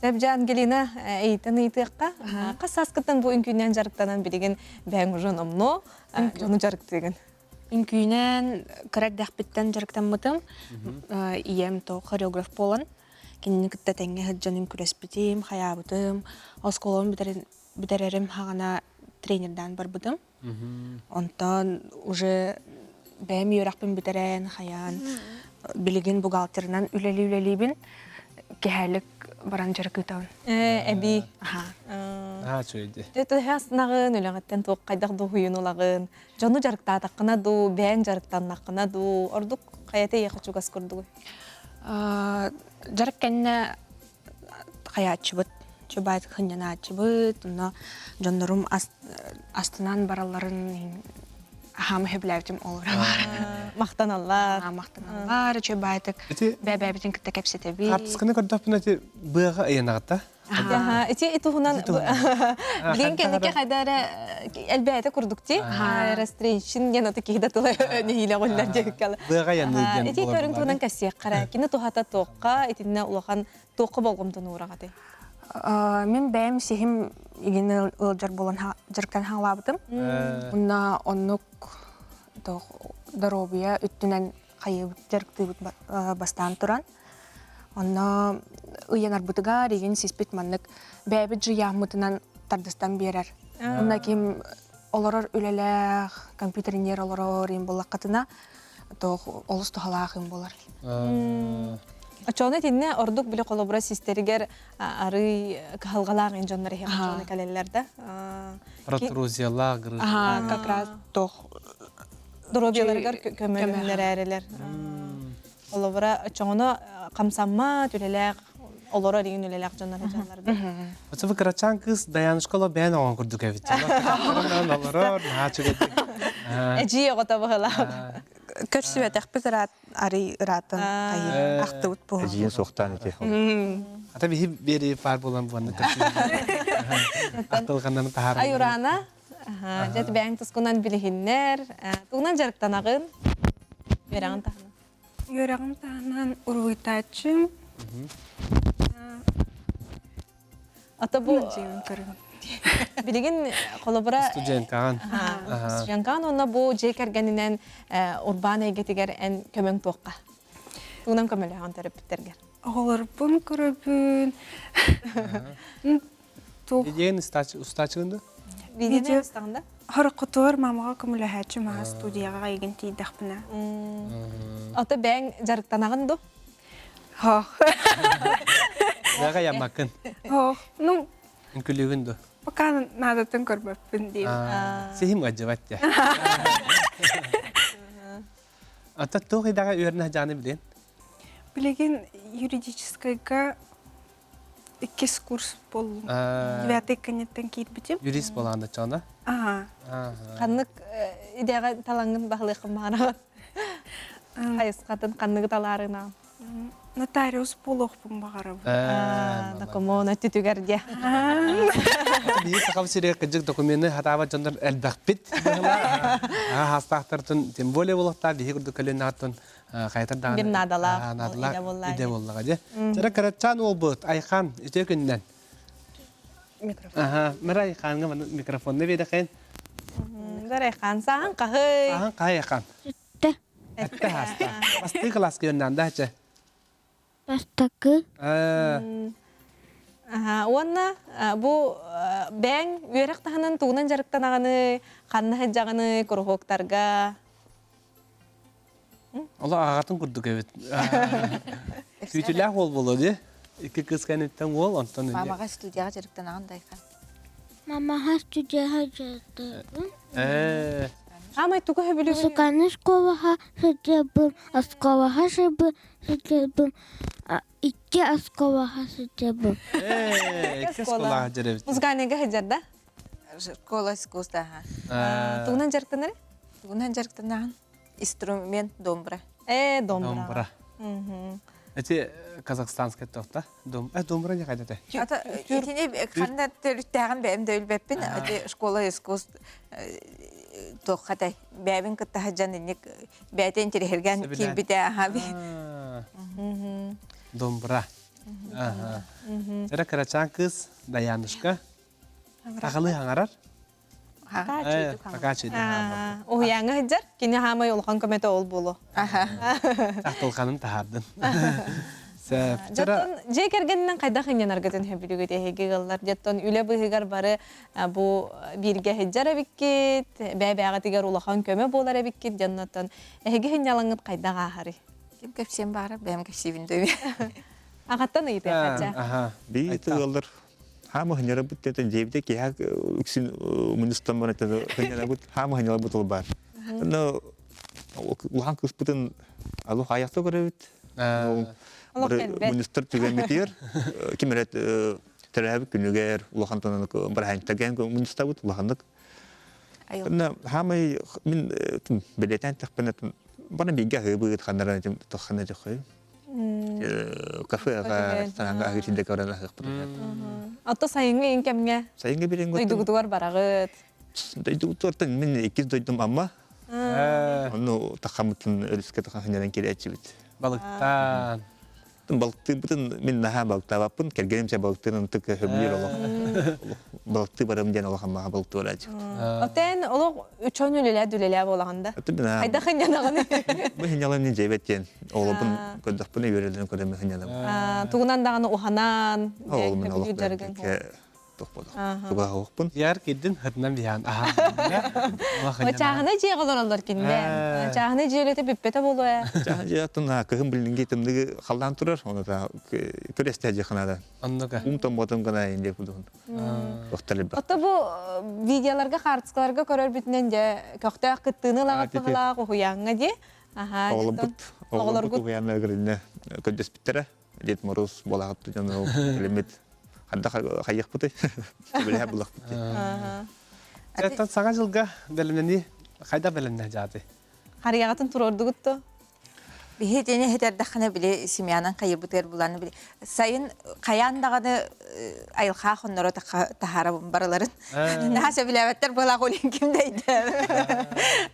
Сэбдьэ Ангелина эйтэн ыйытыахха хас сааскыттан бу үҥкүүнэн дьарыктанан билигин бэйэҥ уже номнуо дьону дьарыктыыгын Үҥкүүнэн кыра эрдэхпиттэн дьарыктаммытым. Ийэм то хореограф буолан, кинини кытта тэҥҥэ сылдьан үҥкүүлэспитим, хайаабытым. Оскуолабын бүтэрэрим хаҕана тренердаан барбытым. Онтон уже бэйэм үөрэхпин бүтэрэн, хайаан, билигин бухгалтерынан үлэлии-үлэлиибин. Кэһээлик баран дьарык ыытабын. Эбии. Аа, үчүгэй Төһө астынаҕын, үлэҕиттэн туох хайдах дуоһуйууну ылаҕын? Дьону дьарыктаатаххына дуу, бэйэҥ дьарыктаннаххына дуу, ордук хайата эйиэхэ чугас курдугуй? Дьарык кэннэ хайааччыбыт, чубайт хынньанааччыбыт, онно дьоннорум астынан баралларын аһаамы сөбүлээбитим ол бар. Махтаналлар. Махтаналлар, үчүгэй бэйэ-бэйэбитин кытта кэпсэтэбит. Хаартысканы көрдөхпүнэ ити быаҕа ыйанаҕыта. Ити туһунан билигин кэнники хайда эрэ элбээтэ курдук ти рестрейшн диэн аты киһи да тыла нэһиилэ оҕоллар диэккэ Быаҕа янныы диэн Ити көрүҥ туһунан кэссиэххэ кини туһата туохха итиннэ улахан туохха болҕомтону уураҕатый? Мин бэйэм сиһим игин ыалдьар буолан дьарыктан хаалаабытым. Уонна оннук доруобуйа өттүнэн хайыыбыт дьарыктыыбыт бастаан туран. Онно ыйанарбытыгар игин сиспит маннык бэйэбит жыйааммытынан тардыстан биэрэр. Онно ким олорор үлэлээх, компьютеринер олорор им буллаххытына, тоох олус туһалаах им болар. Очону итиннэ ордук били холобура систэригэр арый кыһалҕалаах ин дьоннор иһэ очону кэлэллэр да. Протрузиялаах Ага, как раз тох Доруобуйаларыгар көмөлөһүннэрээрилэр. Холобура, очоҥоно хамсаммат, үлэлээх, олорор игин үлэлээх дьоннор сылдьаллар Очо бу кырачаан кыыс Даянушка оло бэйэн оҕон курдук эбит. Олорор, наһаа үчүгэйдик. Эдьиий оҕото быһылаах. Көрсүбэтэхпит ыраат, арый ыраатан хайыы ахтыбыт буолуо. Эдьиийин суохтаан ити. Ата биһи биэри паар буолан буонна Ахтылҕаннарын таһааран. Айурана, дьэ бэйэҥ тускунан билиһиннэр. Тугунан дьарыктанаҕын? Үөрэҕин таһынан. Үөрэҕим таһынан уруһуйтааччым. Ата бу билигин холобура студенткаҕын. Студенткаҕын уонна бу дьиэ кэргэнинэн урбаан эйгэтигэр эн көмөҥ туохха? Тугунан көмөлөһөҕүн төрөппүттэргэр? Оҕолорбун көрөбүн. Туох Видеоны устаачыгын да? Видеоны устаҕын да? Хороккутугар мамаҕа көмөлөһөөччү маһа студияҕа игин тиийдэхпинэ. Ото бэйэҥ дьарыктанаҕын ду? Хоох. Бэҕэ яммаккын. Хоох. Ну, Үҥкүлүүгүн ду? Пока наадатын көрбөппүн диир. Сиһим ыадьыбат дьэ. Ата туох идэҕэ үөрэнэ сылдьааны билин? Билигин юридическайга иккис курс буоллум. Девятый кэнниттэн киирбитим. Юрист буолаан да чоно? Ага. Ханнык идэҕэ талаҥҥын баһылыаххын баҕараҕын? Хайысхатын ханныгы талаарына? Нотариус буолуохпун баҕарабын. Докумуон өттүтүгэр диэ. Биһиги Сахам сиригэр кырдьык докумены хатаабат дьоннор элбэхпит. Хаастаахтартан тем более буолуохтаах биһиги курдук көлүөнэҕиттэн хайатар даҕаны Бир наадалаах наадалаах идэ буоллаҕа дьэ. Чара кырачаан уолбут Айхан үтүө күнүнэн. Микрофон. Аха, Мэр Айханга микрофонна биэдэхин. Мэр Айхан сааһын хаһый? Сааһын хаһый Айхан? Эттэ. Эттэ хааста. Бастыы кылааска yönнәнде хача. Бастакы. Уонна бу бэйэҥ үөрэх таһынан тугунан дьарыктанаҕыный, ханна сылдьаҕыный, куруһуоктарга? Ола аҕатын курдук эбит. Күүтүлээх уол буолуо дии. Икки кыыс кэнниттэн уол, онтон Мамаҕа студияҕа дьарыктанаҕын да Айхан? Мамаҕа студияҕа дьарыктанабын. Аамай тугу сөбүлүүгүн? Музыкальнай школаҕа сылдьабын, оскуолаҕа сылдьабын, икки оскуолаҕа сылдьабын. Икки оскуолаҕа сылдьар эбит. Музыкальныйга сылдьар да? Школа искусства. Тугунан дьарыктанар? Тугунан дьарыктанаҕын? Инструмент домбра. Домбра. Домбра. Эти казахстанская тохта. Дом, домбра не хайда те. Ата итини ханна төрүттээҕин бэйэм да билбэппин. Ити школа искусств туоххатай бэйэбин кытта сылдьан инник бэйэтэ интириһиргэн киирбитэ аха Домбра. Ага. Эрэ кырачаан кыыс Даянушка. Сахалыы хаҥарар. Уһуйааҥҥа сылдьар, кини хаамай улахан көмөтө ол буолуо. Ахтылханын таһаардын. Дьоттон дьиэ кэргэнинэн хайдах инньанаргытын сөбүлүүгүт эһиги ыаллар? Дьоттон үлэ быыһыгар бары бу бииргэ сылдьар эбиккит, бэйэ-бэйэҕитигэр улахан көмө буолар эбиккит, дьоннортон эһиги сынньалаҥҥыт хайдах ааһарый? Ким кэпсиэн баара, бэйэм кэпсиибин дөйү. Аҕаттан ыйытыахача. Бии ыаллар хаама хынньарабыт диэтэ дьиэбитэ киэһэ үксүн мунньустан баран хынньарабыт хаама хынньарабыт ол баар. Но улахан кыыспытын алух айахта көрөбүт. Мунньустар түгэммитигэр ким эрэ төрөөбүт күнүгэр улахан тонанык бырааһынньыктарга мунньустабыт улаханнык. Онно хаамай мин бэлиэтээн тэхпинэ бары бииргэ аһыыбыт ханнаран тоххана дьоххой. Кафега, рестораҥҥа аһыы сирдэ көрөн аһыахпыт. Ото сайыҥҥы иин кэмҥэ Сайыҥҥы билиҥ дойдугутугар бараҕыт. Дойдубутугар мин иккис дойдум Амма. Ону тахаммытын өрүскэ таханнаран киирээччибит. Балыктаан. Балыктыырбытын мин наһаа балыктаабаппын, кэргэним сэ балыктыырын ытык сөбүлүүр олох. Балыктыы барым диэн олох аммаҕа балыктыылааччыбыт. Отен олох үчөн үлэлээ үлэлээ буолаҕын да. Хайдах хынньанаҕын? Бу хынньалан дьиэбэт диэн оҕолорбун көрдөхпүнэ үөрэлэрин көрөммүн хынньанабын. Тугунан даҕаны уханан, Ол мин олох Тугаһуохпун. Яр киддин хытынан биһаан аха. Чааһына дьиэ олороллор кинилэр. Чааһына дьиэлэтэ бүппэтэ буолуо ээ. Чааһына дьиэ аттына кыһын билиҥҥи тымныгы халлаан турар, оны та көрөстө дьиэ ханада. Оннука. Ум томботун гына инде кудун. Ото бу видеоларга, хаартыскаларга көрөрбүтүнэн дьэ көхтөөх кыттыыны ылаҕыт быһылаах уһуйааҥҥа дии. Аха. Оҕолорбут оҕолорбут уһуйаанна көрүннэ көрдөспүттэрэ. Дед Мороз буолаҕыт дьону билиммит ханна хайыахпытый? Билэһэ булахпыт. Эттэн саҥа дьылга бэлэмнэнии хайда бэлэмнэ дьааты? Харыйаҕытын туруордугут то? Биһи итини иһитэрдэххинэ били семьянан хайырбытыгар булан били сайын хайаан даҕаны айылҕа хонноро таһаарабын барыларын. Наһаа сөбүлээбэттэр буолаах олин ким да өйдөөбөт.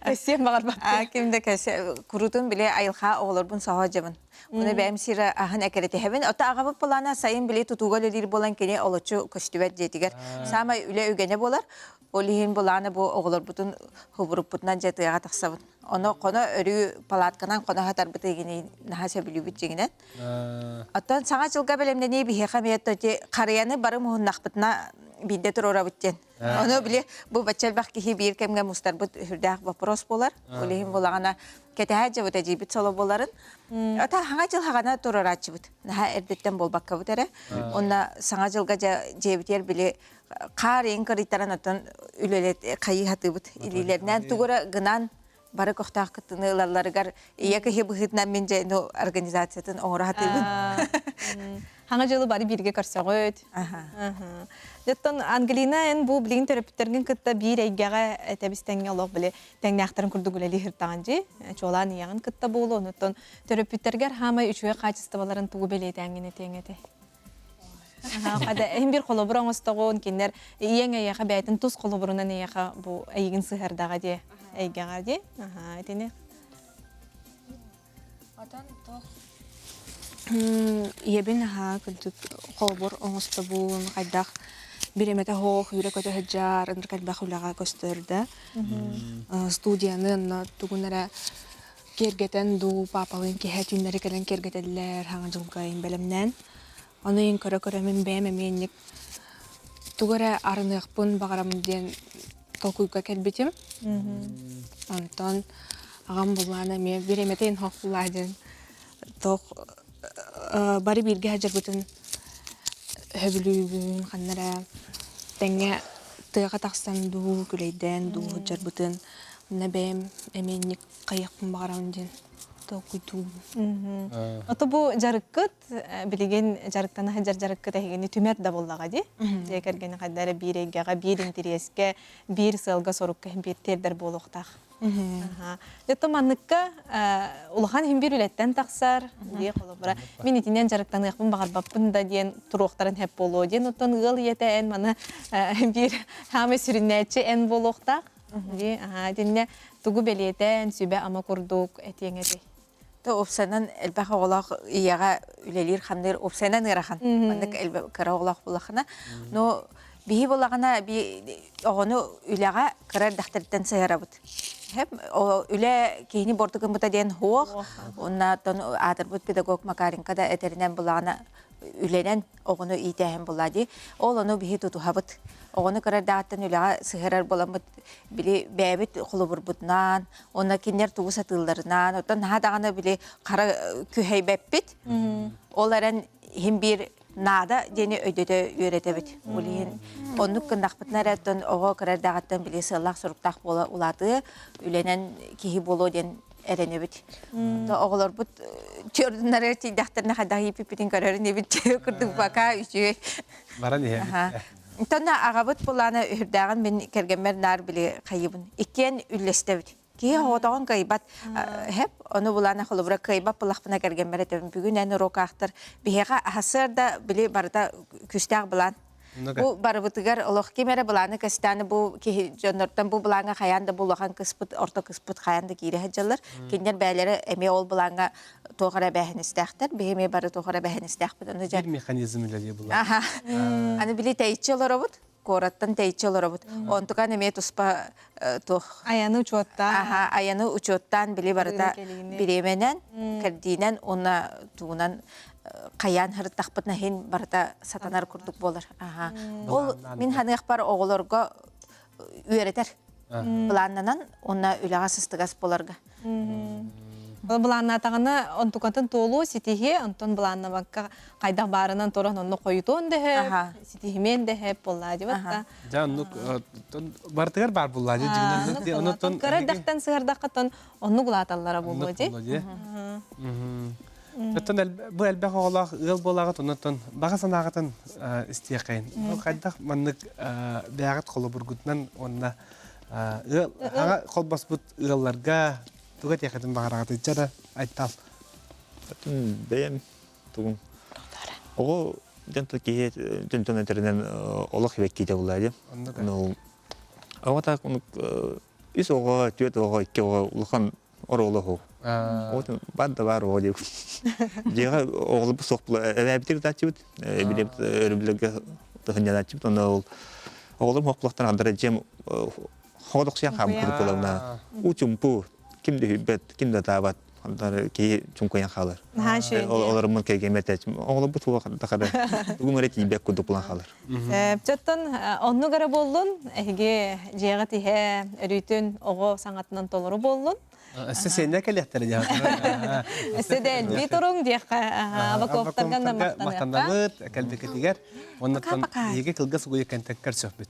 Кэссиэн баҕарбат. Ким да кэссе курутун били айылҕа оҕолорбун соһо дьабын. Уну бэйэм сирэ аһын экирэтиһэбин. Ото аҕабыт былаана сайын били тутууга үлэлиир буолан кини олоччу көстүбэт дьиэтигэр. Саамай үлэ үгэнэ буолар. Ол иһин булааны бу оҕолорбутун хубуруппутунан дьэ тыаҕа тахсабыт. Ону хоно өрүү палатканан хоно хатарбыт игини наһаа сөбүлүүбүт дьиҥинэн. Оттон саҥа дьылга бэлэмнэнии биһиэхэ эмиэ тоти харыйаны бары муһуннахпытына биирдэ туруорабыт диэн. Ону били бу бачча элбэх киһи биир кэмҥэ мустарбыт сүрдээх вопрос буолар. Ол иһин булаҕына кэтэһэ дьыбыт эдьиийбит соло буоларын. Ата саҥа дьыл хаҕана туруорааччыбыт. Наһаа эрдэттэн буолбаккабыт эрэ. Онно саҥа дьылга дьиэбитигэр били хаар иин кырыйтаран оттон үлэлэт хайыы хатыыбыт илиилэринэн тугура гынан бары көхтөөх кыттыны ылалларыгар ийэ киһи быһыытынан мин дьэ ну организациятын оҥоро сатыыбын. Хаҥа дьылы бары бииргэ көрсөҕүт. Дьоттон Ангелина эн бу билигин төрөппүттэргин кытта биир эйгэҕэ тэбис-тэҥҥэ олох били тэҥнээхтэрин курдук үлэлии сыртаҕын дии. Чуолаан ийэҕин кытта буолуо, онуттан төрөппүттэргэр хаамай үчүгэй хаачыстыбаларын тугу бэлиэтээҥҥин этиэҥ этэй? Хада эһин бир холобур оҥостоҕун, кинилэр ийэҥ эйиэхэ бэйэтин тус холобурунан эйиэхэ бу эйигин сыһардаҕа дии, эйгэҕэ дии. Аха, итини. Отон туох ийэбин аһаа кырдьык холобур оҥостобун, хайдах бириэмэтэ суох үүрэ-көтө сылдьар, ынырык элбэх үлэҕэ көстөр да. Студияны онно тугун эрэ киэргэтэн дуу, паапалыын киэһэ түүннэри кэлэн киэргэтэллэр, саҥа дьылга иһин бэлэмнээн. Ону иһин көрө-көрө мин бэйэм эмиэ инник тугу эрэ арыныахпын баҕарабын диэн толкуйга кэлбитим. Онтон аҕам булаана эмиэ бириэмэтэ иһин хоох булаа диэн туох бары бииргэ сылдьарбытын сөбүлүүбүн, ханна эрэ тэҥҥэ тыаҕа тахсан дуу, күлэйдээн дуу сылдьарбытын. Онно бэйэм эмиэ инник хайыахпын баҕарабын диэн толкуйдуубун. Ото бу дьарыккыт билигин дьарыктана сылдьар дьарыккыт эһигини түмэр да буоллаҕа дии. Дьиэ кэргэни хайда эрэ биир эйгэҕэ, биир интэриэскэ, биир сыалга-сорукка иһин биир тиэрдэр буолуохтаах. Дьэ манныкка улахан иһин биир үлэттэн тахсар, дии холобура мин итинэн дьарыктаныахпын баҕарбаппын да диэн туруохтарын хэп буолуо диэн оттон ыал ийэтэ эн маны биир хаамай сүрүннээччи эн буолуохтаах. Дии, аһаа, итиннэ тугу бэлиэтээн, сүбэ-ама курдук этиэҥ этэй? То уопсайынан элбэх оҕолоох ийэҕэ үлэлиир-хамныыр уопсайынан ыарахан. Маннык элбэх кыра оҕолоох буоллаххына. Но биһи буоллаҕына би оҕону үлэҕэ кыра эрдэхтэриттэн сыһыарабыт. Хэп үлэ киһини буорту гыммыта диэн суох. Уонна оттон аатырбыт педагог Макаренко да этэринэн буллаҕына үлэнэн оҕону иитээһин буолла дии. Ол ону биһи тутуһабыт. Оҕону кыра эрдэҕиттэн үлэҕэ сыһыарар буоламмыт били бэйэбит холобурбутунан, уонна кинилэр тугу сатыылларынан, оттон наһаа даҕаны били хара күһэйбэппит. Ол эрэн иһин биир наада диэни өйдөтө үөрэтэбит. Ол иһин оннук гыннахпытына эрэ оттон оҕо кыра эрдэҕиттэн били сыаллаах-соруктаах буола улаатыа, үлэнэн киһи буолуо диэн эрэнэбит. Оҕолорбут чөрдуннары тиийдэхтэринэ хайдах ииппиппитин көрөр инибит курдук бака үчүгэй. Баран иһэбит. Тонна аҕабыт булаана үһүрдээҕин мин кэргэммэр наар били хайыбын. Иккиэн үллэстэбит. Киһи оҕотоҕун кыайбат хэп, ону булаана холобура кыайбат булахпына кэргэммэр этэбин. Бүгүн эн уруок аахтар. Биһиэхэ аһасыар да били барыта күүстээх былаан. Бу барыбытыгар олох ким эрэ былааны кэстээн бу киһи дьоннортон бу былааҥҥа хайаан да бу улахан кыспыт, орто кыспыт хайаан да киирэ сылдьаллар. Кинилэр бэйэлэрэ эмиэ ол былааҥҥа туох эрэ эбээһинэстээхтэр, биһи эмиэ бары туох эрэ эбээһинэстээхпит. Аны дьэ Биир механизм үлэлиир булар. Аха. Аны били тэйиччи олоробут, куораттан тэйиччи олоробут. Онтукан эмиэ туспа туох Айаны учуоттаан. Аха, айаны учуоттаан били барыта бириэмэнэн, кэрдиинэн уонна тугунан хайаан һырыттахпытына иһин барыта сатанар курдук буолар. Аха. Ол мин ханыахпар оҕолорго үөрэтэр. Былааннанан уонна үлэҕэ сыстыгас буоларга. Ол былааннаатаҕына онтукатын туолуо ситиһиэ, онтон былааннабакка хайдах баарынан туран онно хойутуон да сөп, ситиһимиэн да сөп буоллаа дибатта. Дьэ оннук барытыгар баар буоллаа дии дьиҥинэн оннуттан кыра эрдэхтэн сыһардаххытын оннук улааталлара буолуо дии. Оттон бу элбэх оҕолоох ыал буолаҕыт, оннуттан баҕа санааҕытын истиэххэйин. Бу хайдах маннык бэйэҕит холобургутунан уонна ыал аҕа холбоспут ыалларга тугу этиэххитин баҕараҕытый? Чэ Айтал. Бэйэм тугум оҕо дьон киһи дьон этэринэн олох ибэккиитэ булаа дии. Оҕо так үс оҕо, түөрт оҕо, икки оҕо улахан оруолу оһу. Бар да бар оҕо диэбит. Дьиэҕэ оҕолорбут суох була эбээбитир ытааччыбыт, билэбит өрөбүллэргэ тыһынньанааччыбыт, онно ол. Оҕолорум хоплохтан андара дьиэм хоҕодохсуйан хааммыт курдук буоларна. Уу чумпу, ким да үһүйбэт, ким да таабат, киһи чуҥкуйан хаалар. Наһаа үчүгэй. Олоруммун кэргэммэр этээччим. Оҕолорбут суох дахара тугум эрэ тиийбэт курдук булан хаалар. Чоттон оннук эрэ буоллун, эһиги дьиэҕит иһэ өрүүтүн оҕо саҥатынан толору буоллун. Өссө сиэннэр кэлиэхтэрэ диэххэ. Өссө да элбии туруҥ диэххэ. Абаковтарга махтанабыт кэлбикитигэр. Оннуттан биһиги кылгас угуйу кэнтэн көрсөхпүт.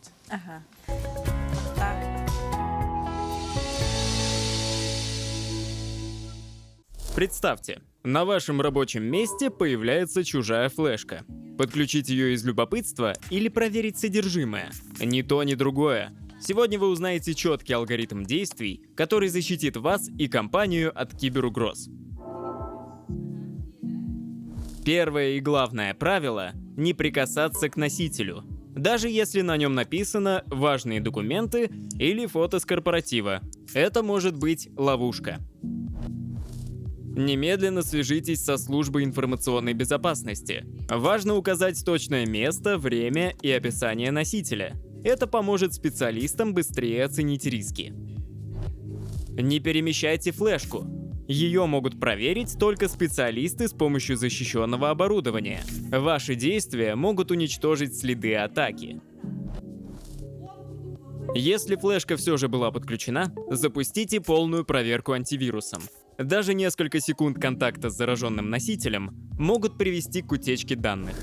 Представьте, на вашем рабочем месте появляется чужая флешка. Подключить ее из любопытства или проверить содержимое? Ни то, ни другое. Сегодня вы узнаете четкий алгоритм действий, который защитит вас и компанию от киберугроз. Первое и главное правило – не прикасаться к носителю, даже если на нем написано «важные документы» или фото с корпоратива. Это может быть ловушка. Немедленно свяжитесь со службой информационной безопасности. Важно указать точное место, время и описание носителя. Это поможет специалистам быстрее оценить риски. Не перемещайте флешку. Ее могут проверить только специалисты с помощью защищенного оборудования. Ваши действия могут уничтожить следы атаки. Если флешка все же была подключена, запустите полную проверку антивирусом. Даже несколько секунд контакта с зараженным носителем могут привести к утечке данных.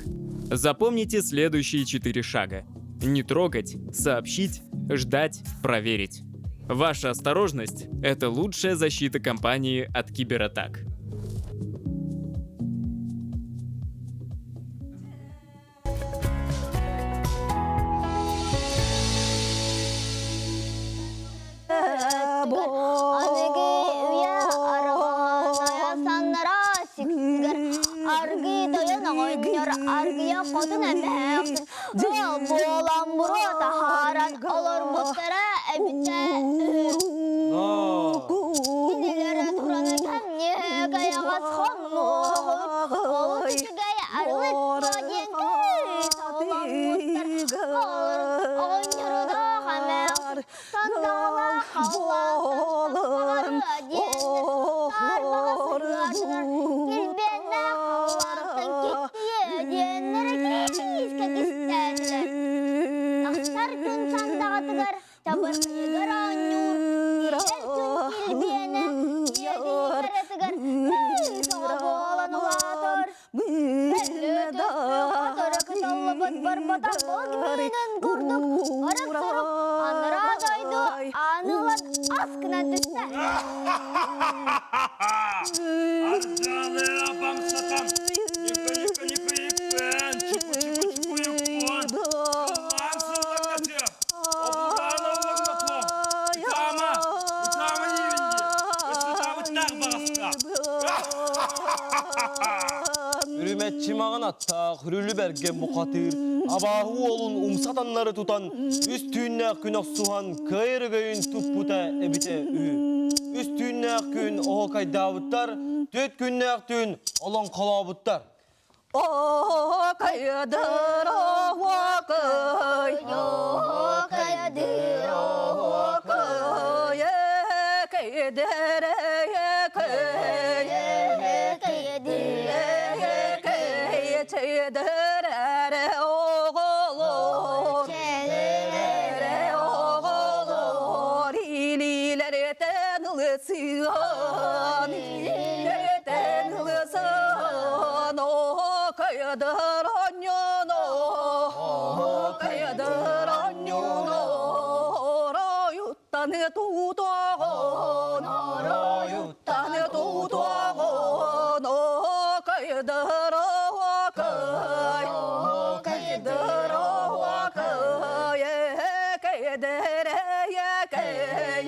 Запомните следующие четыре шага. Не трогать, сообщить, ждать, проверить. Ваша осторожность – это лучшая защита компании от кибератак. Аныгы үйэ арҕаһынайа саннара сиксигэр аргыы тойон оҕонньор аргыйа хотун эмээхсин ыал буолан буруо таһааран олорбуттара эбитэ үһү. Кинилэр туран кэмниэ кэйэҕэс хоммуоҕун олус үчүгэй арылык диэн кыыс оҕоломмуттар. Оҕонньорудоох эмээхсин Сандалаах халлаантан саҕарыа диэннэр саарбаҕа сыһыатыгар килбиэннээх халлаантан киттийиэ диэннэр киискэ кистээтилэр. Тахсар күн сандаҕатыгар чабырҕыйыгар оонньуур, киирэр күн килбиэнэ иэдийгэрэтигэр кыыс оҕо буолан улаатар. Барбатах миинин курдук ырык-сырык анараа дойду аанылан ас гынан түстэ. Ардалы апам сатам, ника-ника-ника-икпен, чуку-чуку-чуку-икпон, сыллаан сыллаҥнатыа, обулаан оллоҥнотуом, ытаама, ытаама диибин дии, ытаабыттаах баҕастаах. Үрүмэччи маҥан аттаах, үрүлү бэргэн бухатыыр, абааһы уолун умса таннары тутан, үс түүннээх күн охсуһан, кыайар өгөйүн туппута эбитэ үһү. Үс түүннээх күн оһуокайдаабыттар, түөрт күннээх түүн олоҥхолообуттар. Оһуокайдыр оһуокай, Оһуокайдыр оһуокай, Кэйдэр эйэкэй, Кэйдэр эйэкэй, Чэйдэр эрэ оҕолор, Чэйдэр оҕолор, Илиилэртэн ылсыан, илиилэртэн ылсыан, Оһуокайдыр оонньооно, оһуокайдыр оонньооно, Оройуттан тутуоҕун, оройуттан тутуоҕун, Оһуокайдыр оһуокай, оһуокайдыр оһуокай, Эһэкэйдэр эйэкэй,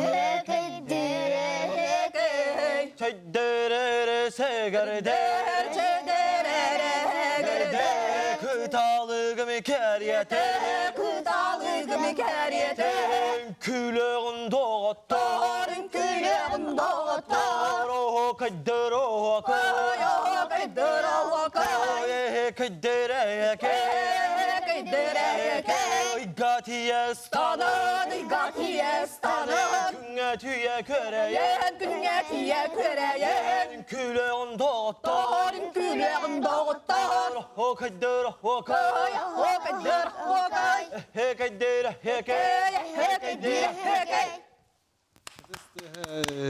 Эһэкэйдэр эһэкэй, Чэйдэрэрэ сэгэрдэр, Чэйдэрэрэ сэгэрдэр, Кыталыгым кэриэтэ, Кыталыгым кэриэтэ, Күлэҕин доҕоттор, Күлэҕин доҕоттор, Оһуокайдыр оһуокай, Оһуокайдыр оһуокай, Эһэкэйдэр эһэкэй, Эһэкэйдэр эһэкэй, Ыйга тиийэ ыстанан, Ыйга тиийэ ыстанан, Күҥҥэ тиийэ күөрэйэн, Күҥҥэ тиийэ күөрэйэн, Үҥкүүлүөҕүм доҕоттоор, Үҥкүүлүөҕүм доҕоттоор, Оһуокайдыыр оһуокай, Оһуокайдыыр оһуокай, Эһиэкэйдиир эһиэкэй, Эһиэкэйдиир эһиэкэй.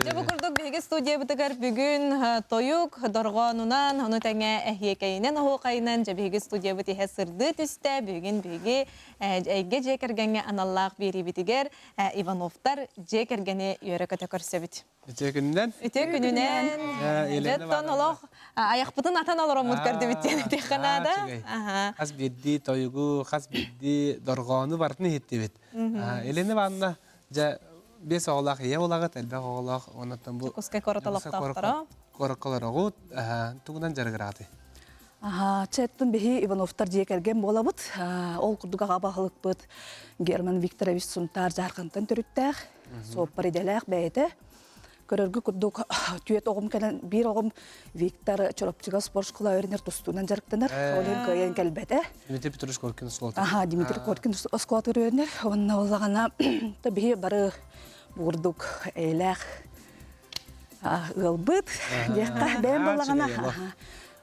Дьэ бу курдук биһиги студиябытыгар бүгүн тойук дорҕоонунан, ону тэҥэ эһиэкэйинэн оһуохайынан дьэ биһиги студиябыт иһэ сырдыы түстэ. Бүгүн биһиги эйгэ дьиэ кэргэҥҥэ аналлаах биэриибитигэр Ивановтар дьиэ кэргэни үөрэ-көтө көрсөбүт. Үтүө күнүнэн. Үтүө күнүнэн. Дьэ олох айахпытын атан олороммут көрдүбүт диэн этиэххэ наада. Хас биирдии тойугу, хас биирдии дорҕоону барытын иһиттибит. Елена Ивановна, дьэ, биэс оҕолоох ийэ буолаҕыт, элбэх оҕолоох, онон бу Дьокуускай куорат олохтоохторо. Куоракка олороҕут, тугунан дьарыгыраатый? Аха, чэттин биһи Ивановтар дьиэ кэргэн буолабыт. Ол курдук аҕа баһылыкпыт Герман Викторович Сунтаар Дьаархантан төрүттээх, суоппар идэлээх бэйэтэ. Көрөргө курдук түөрт оҕом кэлэн, биир оҕом Виктор Чурапчыга спортшкола үөрэнэр тустуунан дьарыктанар. Ол иһин кыайан кэлбэтэ. Дмитрий Петрович Коркин оскуолата. Аха, Дмитрий Коркин оскуолатыгар үөрэнэр. Уонна олаҕана биһи бары бурдук эйэлээх ыалбыт диэххэ бэйэм буллаҕына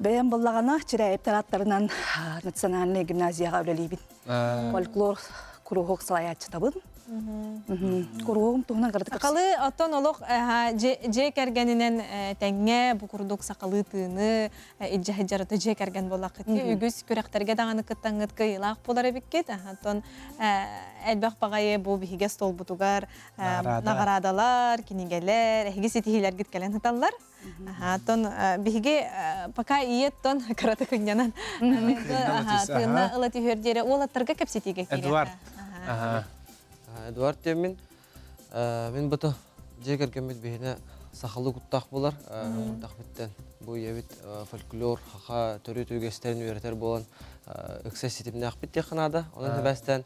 бэйэм буллаҕына Чирээйиптэр аттарынан национальнай гимназияҕа үлэлиибин фольклор куруһуок салайааччытабын Куруһуогум туһунан кыратык Сахалыы оттон олох дьиэ кэргэнинэн тэҥҥэ бу курдук сахалыы тыыны илдьэ сылдьар дьиэ кэргэн буоллаххыт үгүс күрэхтэргэ даҕаны кыттаҥҥыт кыайыылаах буолар эбиккит. Оттон элбэх баҕайы бу биһигэ столбутугар наҕараадалар, кинигэлэр, эһиги ситиһиилэргит кэлэн сыталлар. Оттон биһиги пока ийэттон кыратык кынньанан тыынна ыла түһүөр диэри уолаттарга кэпсэтиигэ киириэххэ. Эдуард. Эдуард диэммин. Мин бото дьиэ кэргэммит биһиэнэ сахалыы куттаах буолар. Куттаах биттэн бу ийэбит фольклор, хаха төрүт үгэстэрин үөрэтэр буолан ыкса ситимнээхпит диэххэ наада. Онон тэбээстээн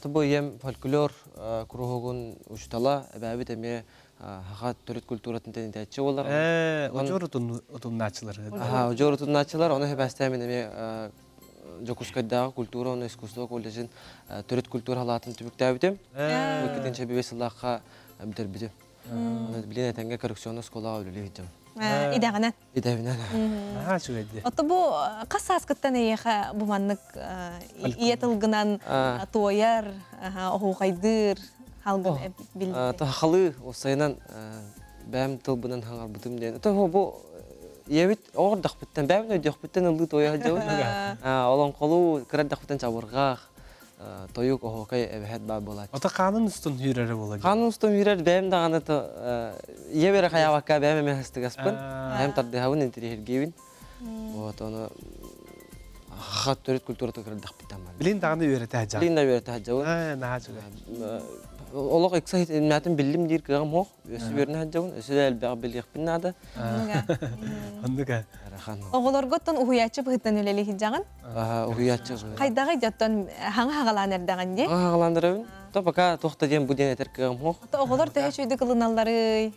бу ийэм фольклор куруһугун учуутала, эбээбит эмиэ хаха төрүт культуратын тэнитээччи буолар. Удьуор утумнааччылар. Аха, удьуор утумнааччылар, ону хэбээстээн мин эмиэ Дьокуускайдааҕы культура уонна искусство колледжын төрүт культура халаатын түмүктээбитим. Иккитин чэбибэ сыллаахха бүтэрбитим. Оны билин этэҥҥэ коррекционный оскуолаҕа үлэлии сылдьабын. Идэҕинэн. Идэбинэн. Наһаа үчүгэй Ото бу хас сааскыттан эйиэхэ бу маннык ийэ тылгынан туойар, оһуохайдыыр халгын билдиҥ? Халы уопсайынан бэйэм тылбынан хаҥарбытым диэн. То бу ийэбит оҕордохпуттан, бэйэм өйдүөхпүттэн ыллыы туойа сылдьабын. Олоҥхолуу кыра эрдэхпиттэн чабырҕах, тойук, оһуокай эбэһэт баар буолааччы. Ото хаанын устун үүрэрэ буола. Хаанын устун үүрэр бэйэм даҕаны ийэ бэрэ хайаабакка бэйэм эмиэ астыгаспын. Бэйэм тардыһабын, интириэһиргиибин. Вот ону хат төрүт культурата кырдахпыттан бар. Билин даҕаны үөрэтэ сылдьаҕын. Билин да үөрэтэ сылдьабын. Наһаа үчүгэй. Олох ыкса иннэтин биллим диир кыаҕым суох. Өссө үөрэнэ сылдьабын, өссө да элбэҕи билиэхпин наада. Оннук ээ. Оҕолорготтон уһуйааччы быһыытынан үлэлии сылдьаҕын? Уһуйааччы. Хайдаҕый дьоттон хаҥа хаҕалаан эрдэҕин дии? Хаҥа хаҕалаан эрэбин. То пока туох да диэн бу диэн этэр кыаҕым суох. Оҕолор төһө үчүгэйдик ылыналларый?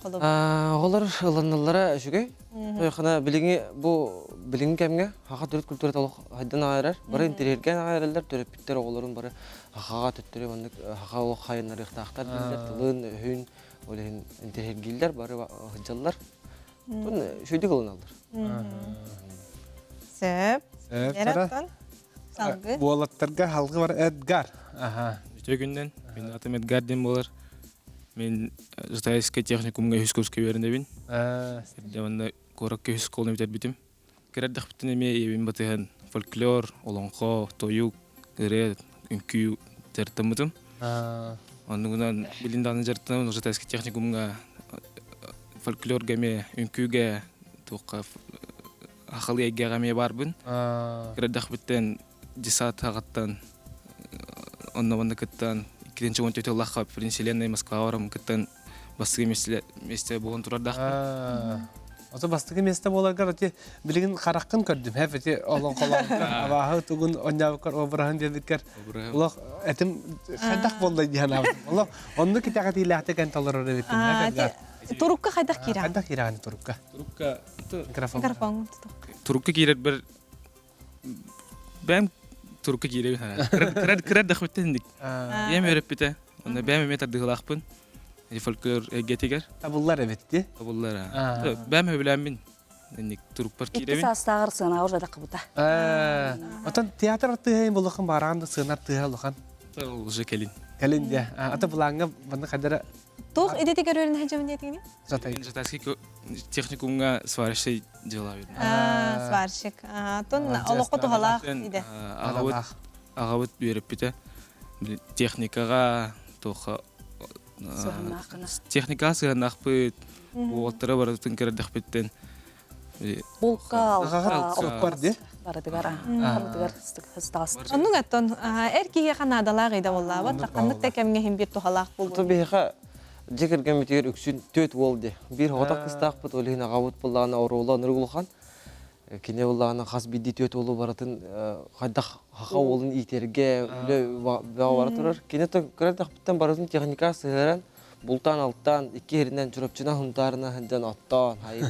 Оҕолор ылыналлара үчүгэй. Тойхана билиҥҥи бу билиҥҥи кэмҥэ саха төрүт культурата олох хайдан аҕайарар. Бары интэриэһиргээн аҕайараллар, төрөппүттэр оҕолорун бары сахаҕа төттөрү маннык саха олох хайыннарыахтаахтар дииллэр, тылын, өһүн, ол иһин интэриэһиргииллэр, бары сылдьаллар. Тун үчүгэйдик ылыналлар. Сөп. Сөп. Эраттан салгы. Уолаттарга халгы бар Эдгар. Аха. Үтүө күннэн. Мин атым Эдгар диэн буолар. Мин Жатайскай техникумҥа үһүс курска үөрэнэбин. Эрдэ манна куоракка үһүс школаны бүтэрбитим. Кыра эрдэхпиттэн эмиэ ийэбин батыһан фольклор, олоҥхо, тойук, ырыа, үҥкүү дьарыктаммытым. Оннугунан билин даҕаны дьарыктанабын Жатайскай техникумҥа фольклорга эмиэ үҥкүүгэ туохха сахалыы эйгэҕэ эмиэ баарбын. Кыра эрдэхпиттэн десант аҕаттан онно манна кыттан иккитинчи уон тыллаахха Вселенной Москваҕа барам кыттан бастакы миэстэ буолан турардаахпын. Ото бастакы миэстэ буоларгар ити билигин хараххын көрдүм хэп ити олоҥхолообуккар абааһы тугун онньообуккар обраһын диэбиккэр олох этим хайдах буолла дии санаабытым. Олох оннук итэҕэтиилээхтик эн толорор эбиккин. Турукка хайдах киирэҕин? Хайдах киирэҕин турукка? Турукка Микрофон. Микрофон Турукка киирэрбэр бэйэм. турукка киирэбин хара. Кырар кырар дахпыттан инник. Ийэм үөрэппитэ. Онно бэйэм эмиэ тардыһылаахпын. Фольклор эйгэтигэр. Табыллар эбит ди. Табыллар. Бэйэм сөбүлээммин инник турукпар Икки киирэбин. саастааҕар сыанаҕа уже таххыбыта. Отон театр артыыһа булахан бараан да сыана артыыһа улахан. Уже кэлин. Кэлин дьэ. Ата былааҥҥа манна хадара Туох идэтигэр үөрэнэ сылдьабын диэтигини? Жатайский техникумҥа сварщик дьыала Сварщик. Тон олоххо туһалаах идэ. Аҕабыт аҕабыт үөрэппитэ. Техникаҕа туохха техникаҕа сыһыаннаахпыт. Уолаттара барытын көрдөхпүттэн Булка, алка, барытыгар, барытыгар ыстаҕас. Оннук оттон эр киһиэхэ наадалаах идэ буоллаабат, ханнык да кэмҥэ иһин биир туһалаах буолуо. Биһиэхэ дьиэ кэргэммитигэр үксүн түөрт уол дии. Биир оҕотох кыстаахпыт, ол иһин аҕабыт буоллаҕына оруола оннук улахан. Кини буоллаҕына хас биирдии түөрт уолу барытын хайдах хаха уолун иитэргэ үлэ бөҕө бара турар. Кини кыра эрдэхпиттэн барытын техника сыһыаран, бултаан-алтаан, икки иһиринэн Чурапчынан Сунтаарынан сылдьан оттоон, хайын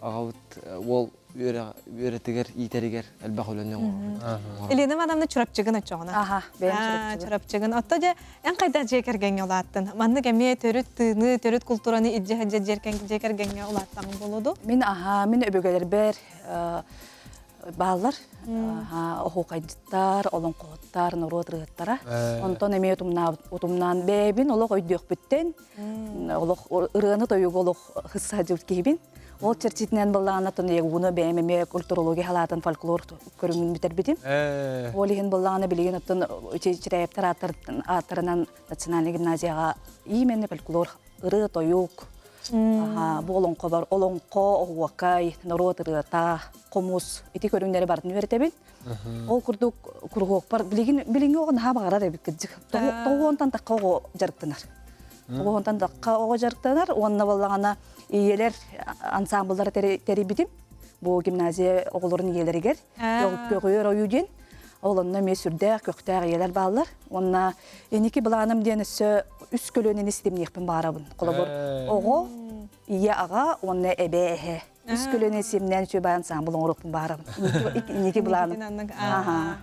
аҕабыт уол үөрэтигэр, иитэригэр элбэх үлэни оҥорор. Елена Ивановна Чурапчыгын оччоҕуна. Аха, бэйэм Чурапчыгын. Чурапчыгын. Отто дьэ, эн хайдах дьиэ кэргэҥҥэ улааттын? Маннык эмиэ төрүт тыыны, төрүт култуураны илдьэ сылдьар дьиэ кэргэҥҥэ улааттаҕыҥ буолуо дуу? Мин аха, мин өбүгэлэрбэр бааллар. Оһуокайдьыттар, олоҥхоһуттар, норуот ырыаһыттара. Онтон эмиэ утумнаан бэйэбин олох өйдүөхпүттэн, олох ырыаны-тойугу олох хысса сылдьыбыт киһибин. Ол чэрчитинэн быллаҕына ууну бэйэм эмиэ культурология халаатын фольклор көрүҥүн бүтэрбитим. Ол иһин быллаҕына билигин оттон Чирээптэр ааттарынан национальнай гимназияҕа именно фольклор ырыа-тойук, бу олоҥхобор олоҥхо, оһуокай, норуот ырыата, хомус ити көрүҥнэри барытын үөрэтэбин. Ол курдук куруһуокпар билигин билиҥҥи оҕо наһаа баҕарар эбит кырдьык. Тоҕуонтан тахха оҕо дьарыктанар. Тоҕуонтан тахха оҕо дьарыктанар уонна буоллаҕына ийэлэр ансаамбыллары тэрийбитим. Бу гимназия оҕолорун ийэлэригэр көҕүөр ойуу диэн. Ол онно эмиэ сүрдээх көхтөөх ийэлэр бааллар. Уонна инники былааным диэн өссө үс көлүөнэни ситимниэхпин баарабын. Холобур, оҕо, ийэ аҕа уонна эбээ эһэ. Үс көлүөнэ симнээн үчүгэй ансаамбыл оҥоруохпун баарабын. Инники былааным. Аха.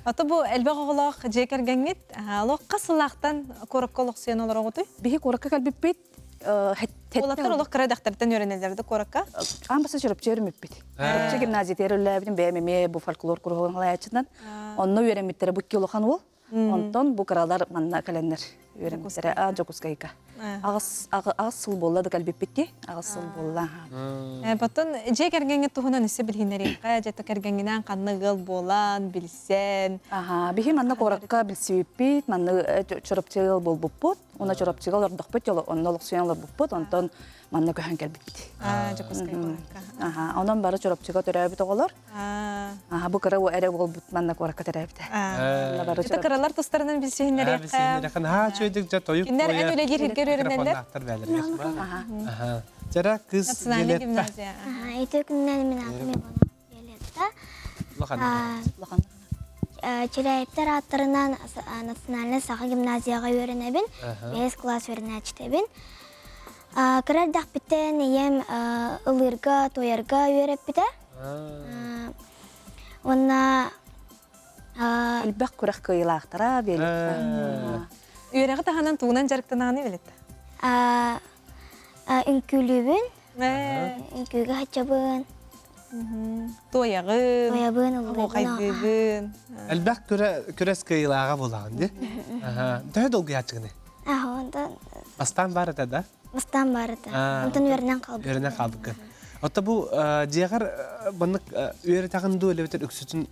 Ото бу элбэх оҕолоох дьиэ кэргэҥҥит олох хас сыллаахтан куоракка олохсуйан олороҕутуй? Биһи куоракка кэлбиппит Уолаттар олох кыра дьахтартан үөрэнэллэр да куоракка? Аан бастаан Чурапчы үөрэммиппит. Чурапчы гимназиятыгар үлэлээбитим, бэйэм эмиэ бу фольклор куруһуогун салайааччытынан. Онно үөрэммиттэрэ бу икки улахан уол. Онтон бу кыралар манна кэлэннэр үөрэммиттэрэ а Дьокуускайга. Аҕыс аҕыс сыл буолла да кэлбиппит дии. Аҕыс сыл буолла. Потон дьиэ кэргэҥҥит туһунан өссө билиһиннэриэххэ, дьэ кэргэҥҥинээн ханна ыал буолан, билсэн. Аха, биһи манна куоракка билсибиппит, манна Чурапчы ыал буолбуппут. Уонна Чурапчыга олордохпут, онно олохсуйан олорбуппут, онтон манна көһөн кэлбиппит. Дьокуускай куоракка. Аха, онон бары Чурапчыга төрөөбүт оҕолор. Аха, бу кыра эрэ уолбут манна куоракка төрөөбүтэ. Это кыралар тустарынан билсиһиннэриэххэ. Наһаа үчүгэйдик дьэ тойук Кинилэр эн үлэлиир сиргэр үөрэнэллэр. Аха. Жара кыз Национальная гимназия. Ити күннэн мин аатым Виолетта. Улахан. Чирээйиптэр ааттарынан национальнай саха гимназияҕа үөрэнэбин. Бэһис кылаас үөрэнээччитэбин. Кыра эрдэхпиттэн ийэм ылыырга, туойарга үөрэппитэ. Уонна Элбэх күрэх кыайыылаахтара Виолетта. Үөрэҕи таһынан тугунан дьарыктанаҕыный Виолетта? Үҥкүүлүүбүн, үҥкүүгэ сылдьабын. Туойаҕын, Туойабын, ыллыыбын. оһуохайдыыгын. Элбэх күрэс кыайыылааҕа буолаҕын дии. Төһө долгуйааччыгыный? Онтон Бастаан баар этэ да? Бастаан баар этэ. Онтон үөрэнэн хаалбытым. Үөрэнэн хаалбыккын. Отто бу дьиэҕэр маннык үөрэтэҕин дуу, элбэтэр үксүтүн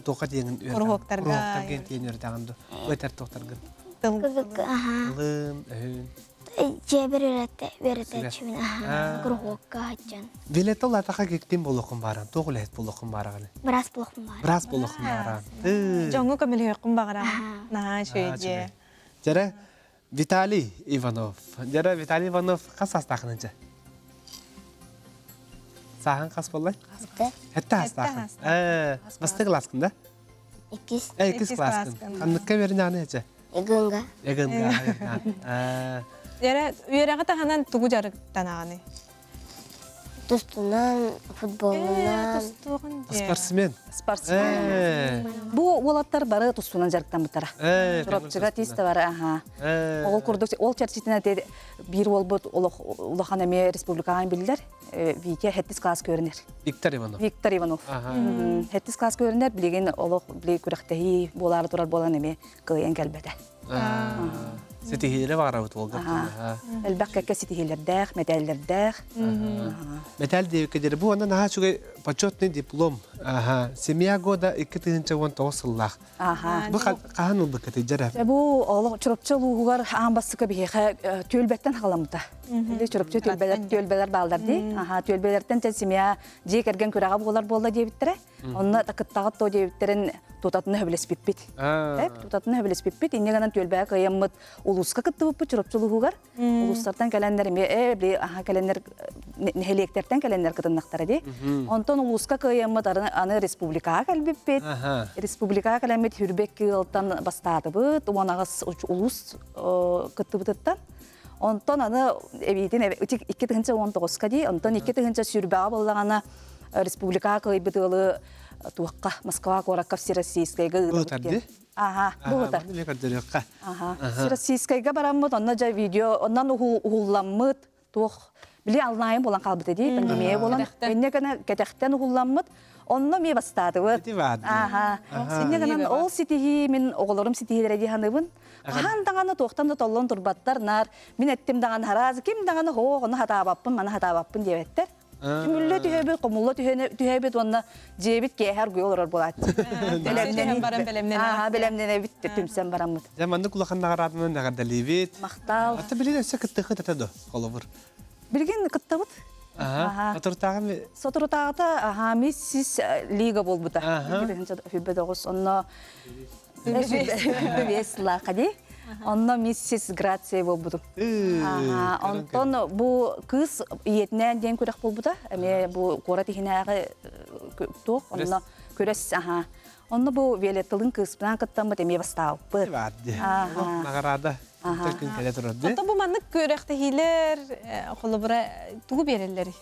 туохха тиэҥин үөрэтэҕин? Уруһуктарга. Уруһуктарга тиэҥин үөрэтэҕин дуу? Этэр туохтаргын? Тыл. Тылын, өһүн. Дьиэбэр үөрэтээччибин куруһуокка сылдьан. Виолетта улаатаха киктин буолуоххун бааран, туох үлэһит буолуоххун баараҕын? Быраас буолуохпун бааран. Быраас буолуоххун бааран. Дьоҥҥо көмөлөһүөххүн баҕарам. Наһаа үчүгэй дьиэ. Дьэрэ Виталий Иванов. Дьэрэ Виталий Иванов хас саастаахын дьэ? Сааһын хас буоллай? Хэтте саастаахын. Ээ, бастакы кылааскын да? Иккис. Э, иккис кылааскын. Ханныкка үөрэнэҕин эчэ? Эгынга. Эгынга. Ээ. Үөрэ үөрэҕи таһынан тугу дьарыктанаҕыный? Тустунан, футболунан. Спортсмен. Спортсмен. Бу уолаттар бары тустунан дьарыктаммыттара. Чурапчыга тиис да бары, аха. Ол курдук ол чэрчитинэн биир уолбут улахан эмиэ республикаҕа биллэр. Витя хэттис класс көрүнэр. Виктор Иванов. Виктор Иванов. Хэттис класс көрүнэр, билигин олох били күрэхтэһии буолаары турар буолан эмиэ кыайан кэлбэтэ. Ситиһиилэри баҕарабыт уолга. Элбэх кэккэ ситиһиилэрдээх, мэтээллэрдээх. Мэтээл диэбиккэ диэри бу онон наһаа үчүгэй почетный диплом. Семья года 2019 сыллаах. Бу хаһан ылбыккытый дьэрэ? Бу олох Чурапчы улууһугар аан бастакы биһиэхэ түөлбэттэн халаммыта. Или Чурапчы түөлбэлэр түөлбэлэр бааллар дии. Аха түөлбэлэртэн тэн семья дьиэ кэргэн күрэҕэ буолар буолла диэбиттэрэ. Онно кыттаҕыт то диэбиттэрин тутатына сөбүлэспиппит. Эп тутатына сөбүлэспиппит. Инньэ гынан түөлбэҕэ кыайаммыт улууска кыттыбыппыт Чурапчы улууһугар. Улуустартан кэлэннэр эмиэ э били аха кэлэннэр нэһилиэктэртэн кэлэннэр кытыннахтара дии. Онтон улууска кыайаммыт аны республикаҕа кэлбиппит. Республикаҕа кэлэммит Хүрбэк ыалтан бастаатыбыт. 18 улуус кыттыбытыттан. Онтон аны эбиитин 2019-ка дии, онтон 2020-ҕэ буоллаҕына республикаҕа кыайбыт ыалы туохха Москва куоракка Всероссийскайга ыытабыт диэн. Аха, бу ыытар. Аха. Всероссийскайга бараммыт, онно дьэ видео, оннан уһулламмыт, туох били алнаайым буолан хаалбыта дии, пандемия буолан. Инньэ гына кэтэхтэн уһулламмыт, онно эмиэ бастаатыбыт. Аха. Инньэ гынан ол ситиһии мин оҕолорум ситиһиилэрэ дии саныыбын. Хаһан даҕаны туохтан да толлон турбаттар, наар мин эттим даҕаны хараас, ким даҕаны хоох, ону хатаабаппын, маны хатаабаппын диэбэттэр. Түмүллэ түһэбит, хомулла түһэбит уонна дьиэбит киэһэ аргыйа олорор буолааччы. Бэлэмнэнэн бэлэмнэнэбит түмсэн бараммыт. Дьэ маннык улахан наҕарааданы эҕэрдэлиибит. Махтал. Ата билигин өссө кыттыаххыт этэ дуо, холобур? Билигин кыттабыт. Соторутааҕы Соторутааҕыта аха миссис лига буолбута. 2009 онно Бэс лаахади. Онно миссис Грация буолбутум. Онтон бу кыыс ийэтинээн диэн күрэх буолбута. Эмиэ бу куорат иһинээҕи туох онно күрэс аха. Онно бу Виолетталыын кыыспынаан кыттаммыт эмиэ бастаабыппыт. Наҕараада күн кэлэ турар дии. Оттон бу маннык күрэхтэһиилэр холобура тугу биэрэллэрий?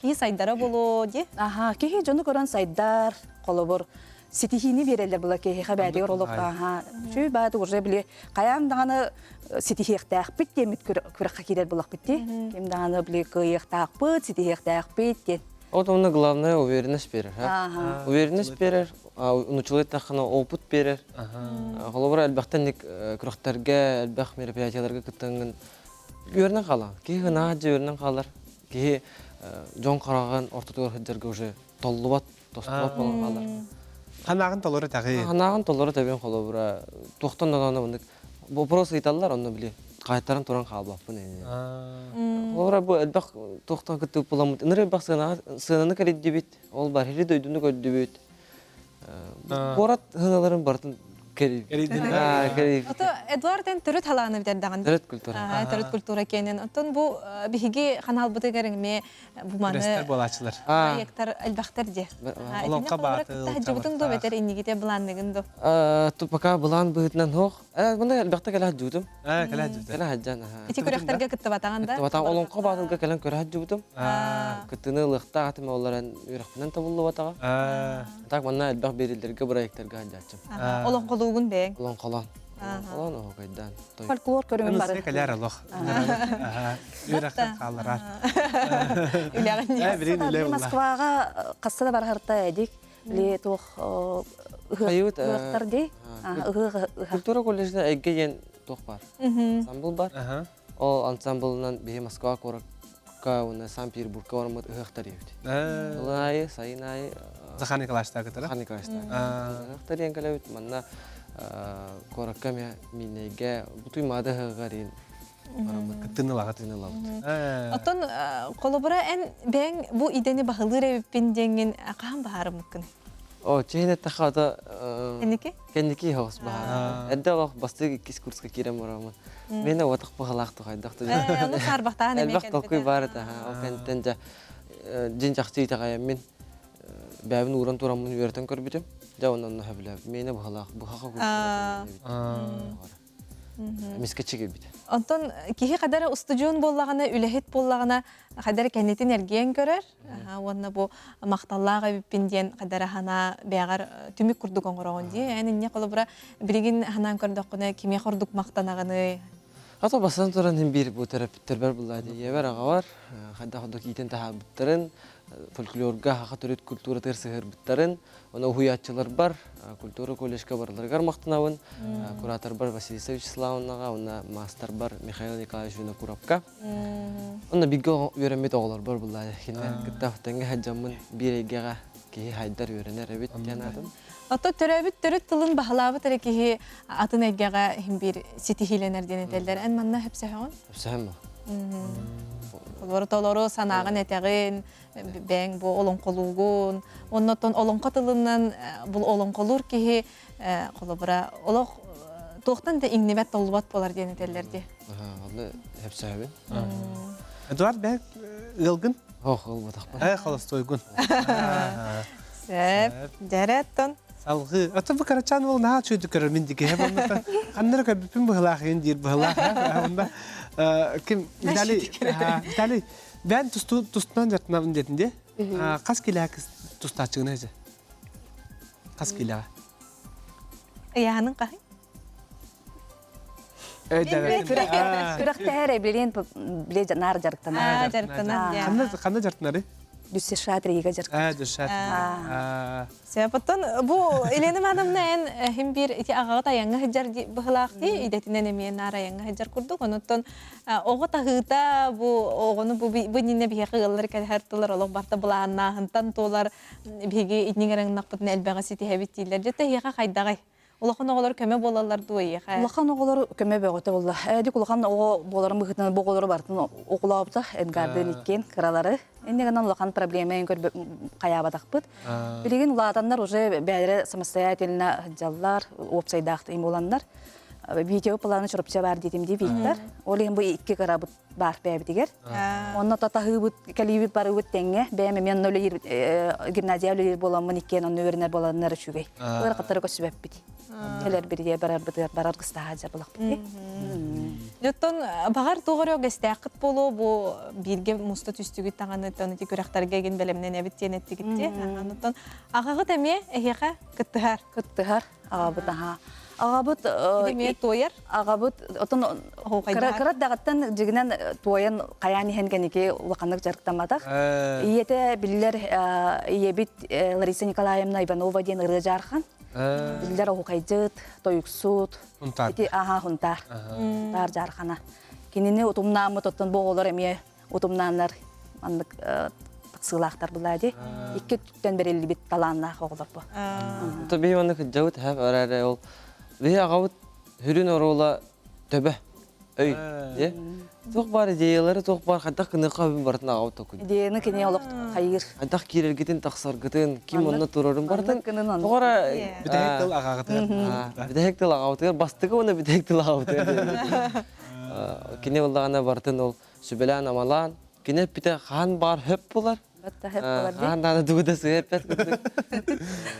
Киһи сайдара буолуо дии. Аха, киһи дьону көрөн сайдар, холобур ситиһиини биэрэллэр була киһиэхэ бээтигэр олох аха үчүгэй бааты уже били хайаан даҕаны ситиһиэхтээхпит диэммит күрэххэ киирэр булахпыт дии ким даҕаны били кыайыахтаахпыт ситиһиэхтээхпит диэн Вот онно главное уверенность берер. Уверенность берер, нучулай таххана опыт берер. Холобура элбэхтэн күрэхтэргэ, элбэх мероприятияларга кыттаҥҥын үөрэнэн хаалаҕын. Киһи гынаат дьэ үөрэнэн хаалар. Киһи дьон хараҕын ортотугар сылдьарга уже толлубат тостубат буолан хаалар. Ханаҕын толору этэҕин. Ханаҕын толору этэбин холобура туохтан даҕаны маннык вопрос ыйыталлар онно били хаайтаран туран хаалбаппын эни. Холобура бу элбэх туохтан кыттыбыт буламмыт ыныр элбэх сыананы кэрийдибит ол бар хири дойдуну көрдүбүт куорат сыаналарын барытын Ото Эдуард эн төрүт халааны бүтэрдэҕин. Төрүт культура. Төрүт культура киэнин. Оттон бу биһиги ханаалбытыгар эмиэ бу маны Күрэстэр буолааччылар. Проектар элбэхтэр дии. Олоҥхо баатыл. Таһдьыбытын ду бэтэр иннигите былаанныгын ду. Пока былаан быһыытынан суох. Мында элбэхтэ кэлэ сылдьыбытым. Кэлэ сылдьыбыта. Кэлэ сылдьан. Ити күрэхтэргэ кыттыбатаҕын да? Кыттыбатаҕым. Олоҥхо баатылга кэлэн көрө сылдьыбытым. Кыттыыны ылыахтаах этим олорон үөрэхпинэн табыллыбатаҕа. Так манна элбэх биэриилэргэ бырайыактарга сылдьааччым. Олоҥхолуугун бэйэҥ? Олоҥхолоон. Олоҥхолоон оһуокайдаан. Фольклор көрүҥүн бары. Кэлээр олох. Үөрэххэ хаалларар. Үлэҕин Москваҕа хасса да бараһарта эдик. Били туох ыһыахтар дии. Культура колледжына эйгэ диэн туох бар. Ансамбл бар. Ол ансамблынан биһи Москва куоракка уонна Санкт-Петербургка бараммыт ыһыахтар диэбит. Сылын аайы, сайын аайы Захар Николаевичтаах кытары. Захар Николаевичтаах. Ыһыахтар диэн кэлэбит. Манна куоракка эмиэ Миинэйгэ Бутуймаада ыһыаҕар иин бараммыт. Кыттыыны ылаҕыт. Кыттыыны ылабыт. Оттон холобура эн бэйэҥ бу идэни баһылыыр эбиппин диэҥҥин хаһан баһаарыммыккыный? О, чиһин эттэххэ ото Кэнники? Кэнники хоҕус баһаар. Эрдэ олох бастык иккис курска киирэн бараммын. Мен уотах баһылаах тухайдах Ону саарбахтаан эмиэ Элбэх толкуй баар этэ. Ол кэнниттэн дьэ дьин чахчы итэҕэйэммин бэйэбин ууран тураммын үөрэтэн көрбүтүм. Дьэ онон онно сөбүлээбит. Миэнэ быһалаах быһаха курдук. Мискечи кэлбит. Онтон киһи хадара устудьуон буоллаҕына, үлэһит буоллаҕына, хадара кэннитин эргийэн көрөр. Уонна бу махталлаах эбиппин диэн хадара ханаа бэҕэр түмүк курдук оҥороҕун дии. Эн инньэ холобура билигин ханаан көрдөххүнэ кимиэхэ ордук махтанаҕыный? Ата бастан туран иһин биир бу төрөппүттэрбэр буллаа дии. Ийэбэр аҕабар хайдах ордук иитэн таһаарбыттарын, фольклорга саха төрүт культуратыгар сыһыарбыттарын, Оны уһуйааччыларбар, культура колледжка барыларыгар махтанабын. Кураторбар Василиса Вячеславовнаҕа уонна маастарбар Михаил Николаевич Винокуровка. Онно бииргэ үөрэммит оҕолорбор буллаа кинилэр кытта тэҥҥэ сылдьаммын биир эйгэҕэ киһи хайдар үөрэнэр эбит диэн аатым. Ото төрөөбүт төрүт тылын баһылаабыт эрэ киһи атын эйгэҕэ иһин биир ситиһиилэнэр диэн этэллэр. Эн манна хөпсөһөҕүн? Хөпсөһөм. Толору толору санааҕын этэҕин, бэйэҥ бу олоҥхолуугун, оннотон олоҥхо тылынан бу олоҥхолуур киһи холобура олох туохтан да иҥнибэт толлубат буолар диэн этэллэр дии. Онно хөпсөһөбүн. Эдуард бэйэҥ ыалгын? Ох, ылбатахпын. Э, холостойгун. Сөп. Дьэрэттон. Салгыы. Ата бу карачан ол наһаа чүйдүк көрөр мин дике. Ханнара көрбүппүн быһылаах иин диир быһылаах. Онда ким Виталий Виталий Бээн тустунан дьартынабын диэтин дии. Хас килэҕэ тустааччыгын эже? Хас килэҕэ? Ыйааһынын хаһый? Күрэхтэһэр билин биле наар дьарыктанар. Дьарыктанар. Ханна дьарыктанары? Дүссешат рига дьарыктанар. Дүссешат. Сепоттон бу Елена Ивановна эн хим бир ити аҕаҕыт айаҥҥа сылдьар быһылаах дии идэтинэн эмиэ наар айаҥҥа сылдьар курдук онуттан Оҕо таһыыта бу оҕону бу бу иннинэ биһиэхэ ыаллар кэлэһэр тылар олох барта былааннааһынтан туолар биһиги итинник эрэ элбэҕи ситиһэбит дииллэр. Дьэ тэһиэхэ хайдаҕай? Улахан оҕолор көмө буолаллар дуо эйиэхэ? Улахан оҕолор көмө бөҕөтө буолла. Эдик улахан оҕо буоларын быһыытынан бу оҕолору барытын оҕолообута Эдгардын иккиэн кыралары. Инньэ гынан улахан проблема көрбө хайаабатахпыт. Билигин улаатаннар уже бэйэлэрэ самостоятельно сылдьаллар, уопсайдаахтык буоланнар. Видео планы чурапча бар диэтим дии Виктор. Ол иһин бу икки кырабыт бар бэйэбитигэр. Онно татаһыыбыт, кэлиибит барыбыт тэҥҥэ. Бэйэм эмиэ онно үлэлиир гимназия үлэлиир буоламмын иккиэн онно үөрэнэр буоланнар үчүгэй. Ыарахаттары көссүбэппит. Кэлэр бирге барарбытыгар барар кыстаһа дьарбылахпыт. Оттон баҕар туох эрэ үгэстээххит буолуо бу бииргэ муста түстүгүт даҕаны оттон ити күрэхтэргэ игин бэлэмнэнэбит диэн эттигит дии. Оттон аҕаҕыт эмиэ эһиэхэ кыттыһар. Кыттыһар. Аҕабыт аһаа. Аҕабыт Эмиэ туойар? Аҕабыт отон кыра даҕаттан дьигинэн туойан хайаан иһэн кэники улаханнык дьарыктамматах. Ийэтэ биллэр ийэбит Лариса Николаевна Иванова диэн ырыа дьаархан. Биллэр оһукайдьыт, тойуксут. Ити аха хунтаар. Хунтаар дьаархана. Кинини утумнааммыт оттон бу оҕолор эмиэ утумнааннар маннык тахсыылаахтар булаа дии. Икки өттүттэн бэриллибит талааннаах оҕолор бу. То биһи маннык кыдьабыт хэп эрээри ол биһи аҕабыт хүрүн оруола төбө өй дии. Туох баар идеялары туох баар хайдах гыныахха сөбүн барытын аҕабыт токуй. Идеяны кини олох хайыыр. Хайдах киирэргитин тахсаргытын, ким онно турарын барытын тоҕо эрэ Бүтэһик тыл аҕаҕытыгар. Бүтэһик тыл аҕабытыгар бастакы уонна бүтэһик тыл аҕабытыгар. Кини буоллаҕына барытын ол сүбэлээн-амалаан, кини эппитэ хаһан баар хөп булар. Хаһан даҕаны тугу да сыа эппэт курдук.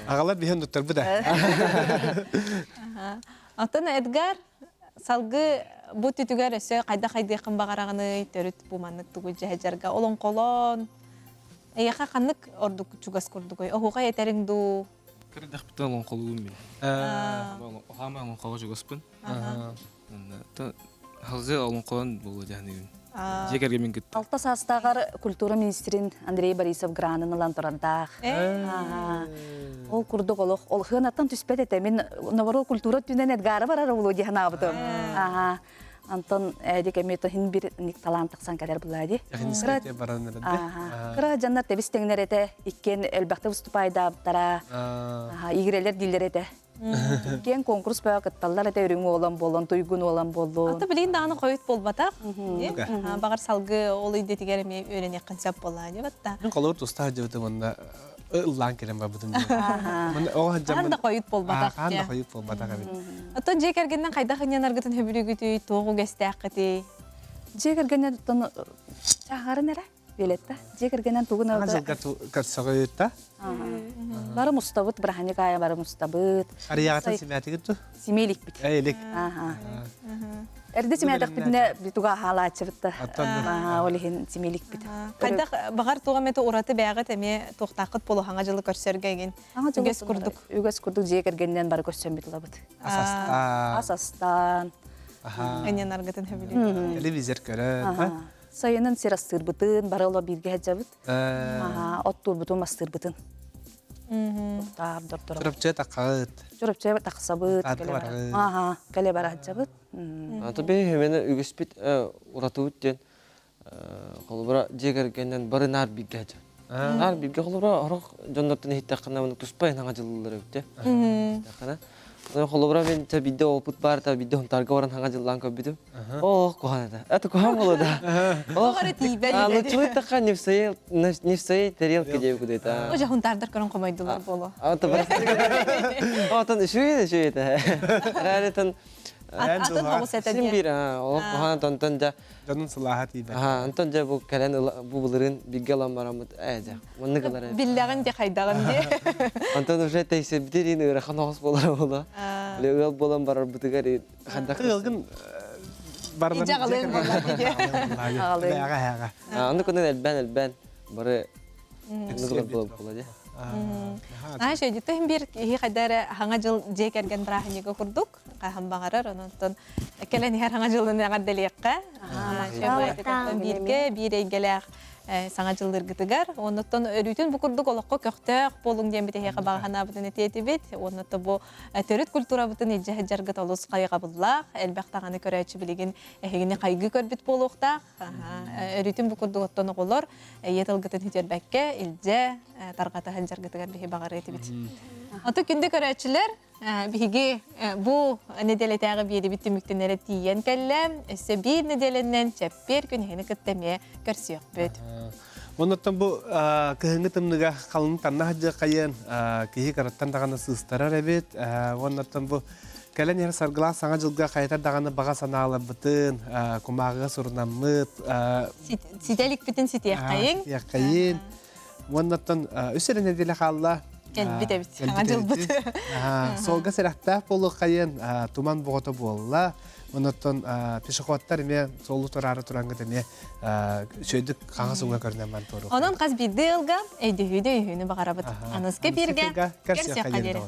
Аҕалар биһэн туттарбыт Оттон Эдгар салгыы бу түтүгэр өссө хайдах хайдыаххын баҕараҕыный төрүт бу маннык тугу дьэһэдьарга олоҥхолоон эйиэхэ ханнык ордук чугас курдугуй оһуохай этэриҥ дуу Кырдахпыттан олоҥхолуум мин. Хаама олоҥхоҕо чугаспын. Халгы олоҥхолон буолуо дьаһаныыбын. Дьиэ кэргэммин кытта. Алта саастааҕар культура министрин Андрей Борисов гранын ылан турардаах. Ол курдук олох ол хыанаттан түспэт этэ. Мин наоборот культура өттүнэн Эдгара барар буолуо дии санаабытым. Антон эдик эмиэ тоһин бир ник талаан тахсан кэлэр булаа ди. Кыра дьоннор тэбис тэҥнэр этэ, иккиэн элбэхтэ выступайдаабыттара, игирэлэр дииллэр этэ. Киэҥ конкурс бөҕө кытталлар этэ үрүҥ уолан буолан, туйгун уолан буоллун. Ата билигин даҕаны хойут буолбатах. Баҕар салгыы ол идэтигэр эмиэ үөрэниэххин сөп буоллаа дии батта. Мин холобур тустаах дьыбытым уонна ыллаан кэлэн барбытым. Хаан да хойут буолбатах. Хаан да хойут буолбатах эбит. Оттон дьиэ кэргэннэн хайдах ынньанаргытын хөбүлүүгүтүй, туох үгэстээххитий? Дьиэ кэргэннэн оттон чааһарын эрэ Виолетта, дьиэ кэргэнэн тугун Саҥа дьылга көрсөҕүтта. Бары мустабыт, быраханьык аайы бары мустабыт. Арыйаҕытын симээтигит ту? Симиэликпит. Элик. Эрдэ симээтэхпитинэ туга хаалааччыбытта. Ол иһин симииликпит. Хайдах баҕар туох эмэ ураты бэйэҕит эмиэ туохтааххыт буолуо хаҥа дьылы көрсөргө игин. Үгэс курдук. Үгэс курдук дьиэ кэргэнинэн бары көрсөн битылабыт. Ас астаан. Ас астаан. Энен аргытын хөбүлүүр. Телевизор көрөн. Сайынын сир астыырбытын, бары оло бииргэ сылдьабыт. Оттуурбутун, мастыырбытын. Таар дордоро. Чурапчы таххаҕыт. Чурапчы тахсабыт. Аха, кэлэ бара сылдьабыт. Ата бэйэ хэмэнэ үгүспүт уратыбыт диэн холобура дьиэ кэргэнинэн бары наар бииргэ сылдьар. Наар бииргэ холобура орох дьоннортон иһиттэххинэ туспа иһин дьыллылар эбит. Иһиттэххинэ. Холобура мин биирдэ опыт баар та биирдэ хонтарга баран хаҥа дьыллаан көрбүтүм. Ох, куһаҕан этэ. Это куһаҕан буолуо да. Ох, эрэ тиийбэт. А, лучше такая не в своей, не в своей тарелке деп кудайта. Уже хунтардар көрөн хомойдулар буолуо. А, то Отон үчүгэй үчүгэй этэ. Раритан Атын оҕус этэ Син биир, ол куһаҕан онтон дьэ Дьонун сылааһа тиийбэт. Аха, онтон дьэ бу кэлэн бу былырыын бииргэ ылан бараммыт ээ дьэ маннык ылар эбит. Биллэҕин де хайдаҕын дии. Онтон уже тэйсэбитир иин ыарахан оҕус буолар буолуо. Ыал буолан барарбытыгар хайдах Ыалгын барыларын Дьаҕалыан буолла Бээҕэ Аны күнүн элбээн элбээн бары нугулар буолар буолла дии. Аа шөйдүттэн бир киһи хайда эрэ хаҥа дьыл дьиэ кэргэн бырааһынньыга курдук хаһан баҕарар онон кэлэн иһэр хаҥа дьылын эҕэрдэлиэххэ бииргэ биир эйгэлээх саҥа дьыллыргытыгар оннуттан өрүүтүн бу курдук олоххо көхтөөх буолуҥ диэн битэһиэхэ баҕа санаабытын этиэтибит уонна бу төрүт культурабытын илдьэ сылдьаргыт олус хайҕабыллаах элбэх даҕаны көрөөччү билигин эһигини хайгыы көрбүт буолуохтаах өрүүтүн бу курдук оттон оҕолор ийэ тылгытын сүтэрбэккэ илдьэ тарҕата сылдьаргытыгар биһи баҕарыа этибит. Ото күндү көрөөччүлэр, биһиги бу нэдиэлэтээҕи биэрибит түмүктэнэрэ тиийэн кэллэ. Өссө биир нэдиэлэннэн чэппиэр күн эһини кытта эмиэ көрсүөхпүт. Оннуттан бу кыһыҥҥы тымныга халыҥ танна сылдьыаххайын киһи кыраттан даҕаны сыыстарар эбит. Уоннаттан бу кэлэн иһэр саргылаах саҥа дьылга хайатар даҕаны баҕа санааларбытын кумааҕыга сурунаммыт ситэ иликпитин ситиэххэйиҥ. Ситиэххэйин. Уоннаттан үс эрэ нэдиэлэ хаалла. Кэлбит эбит. Саҥа дьылбыт. Суолга сэрэхтээх буолуоххайын, туман боҕото буолла. Оннуттан пешеходтар эмиэ суолу тураары турангыт эмиэ үчүгэйдик хаҥас уҥа көрүнэн баран туоруох. Онон хас биирдии ыалга өйдөһүүдө өйөһүүнү баҕарабыт. Аныска бииргэ көрсүөххэ диэри.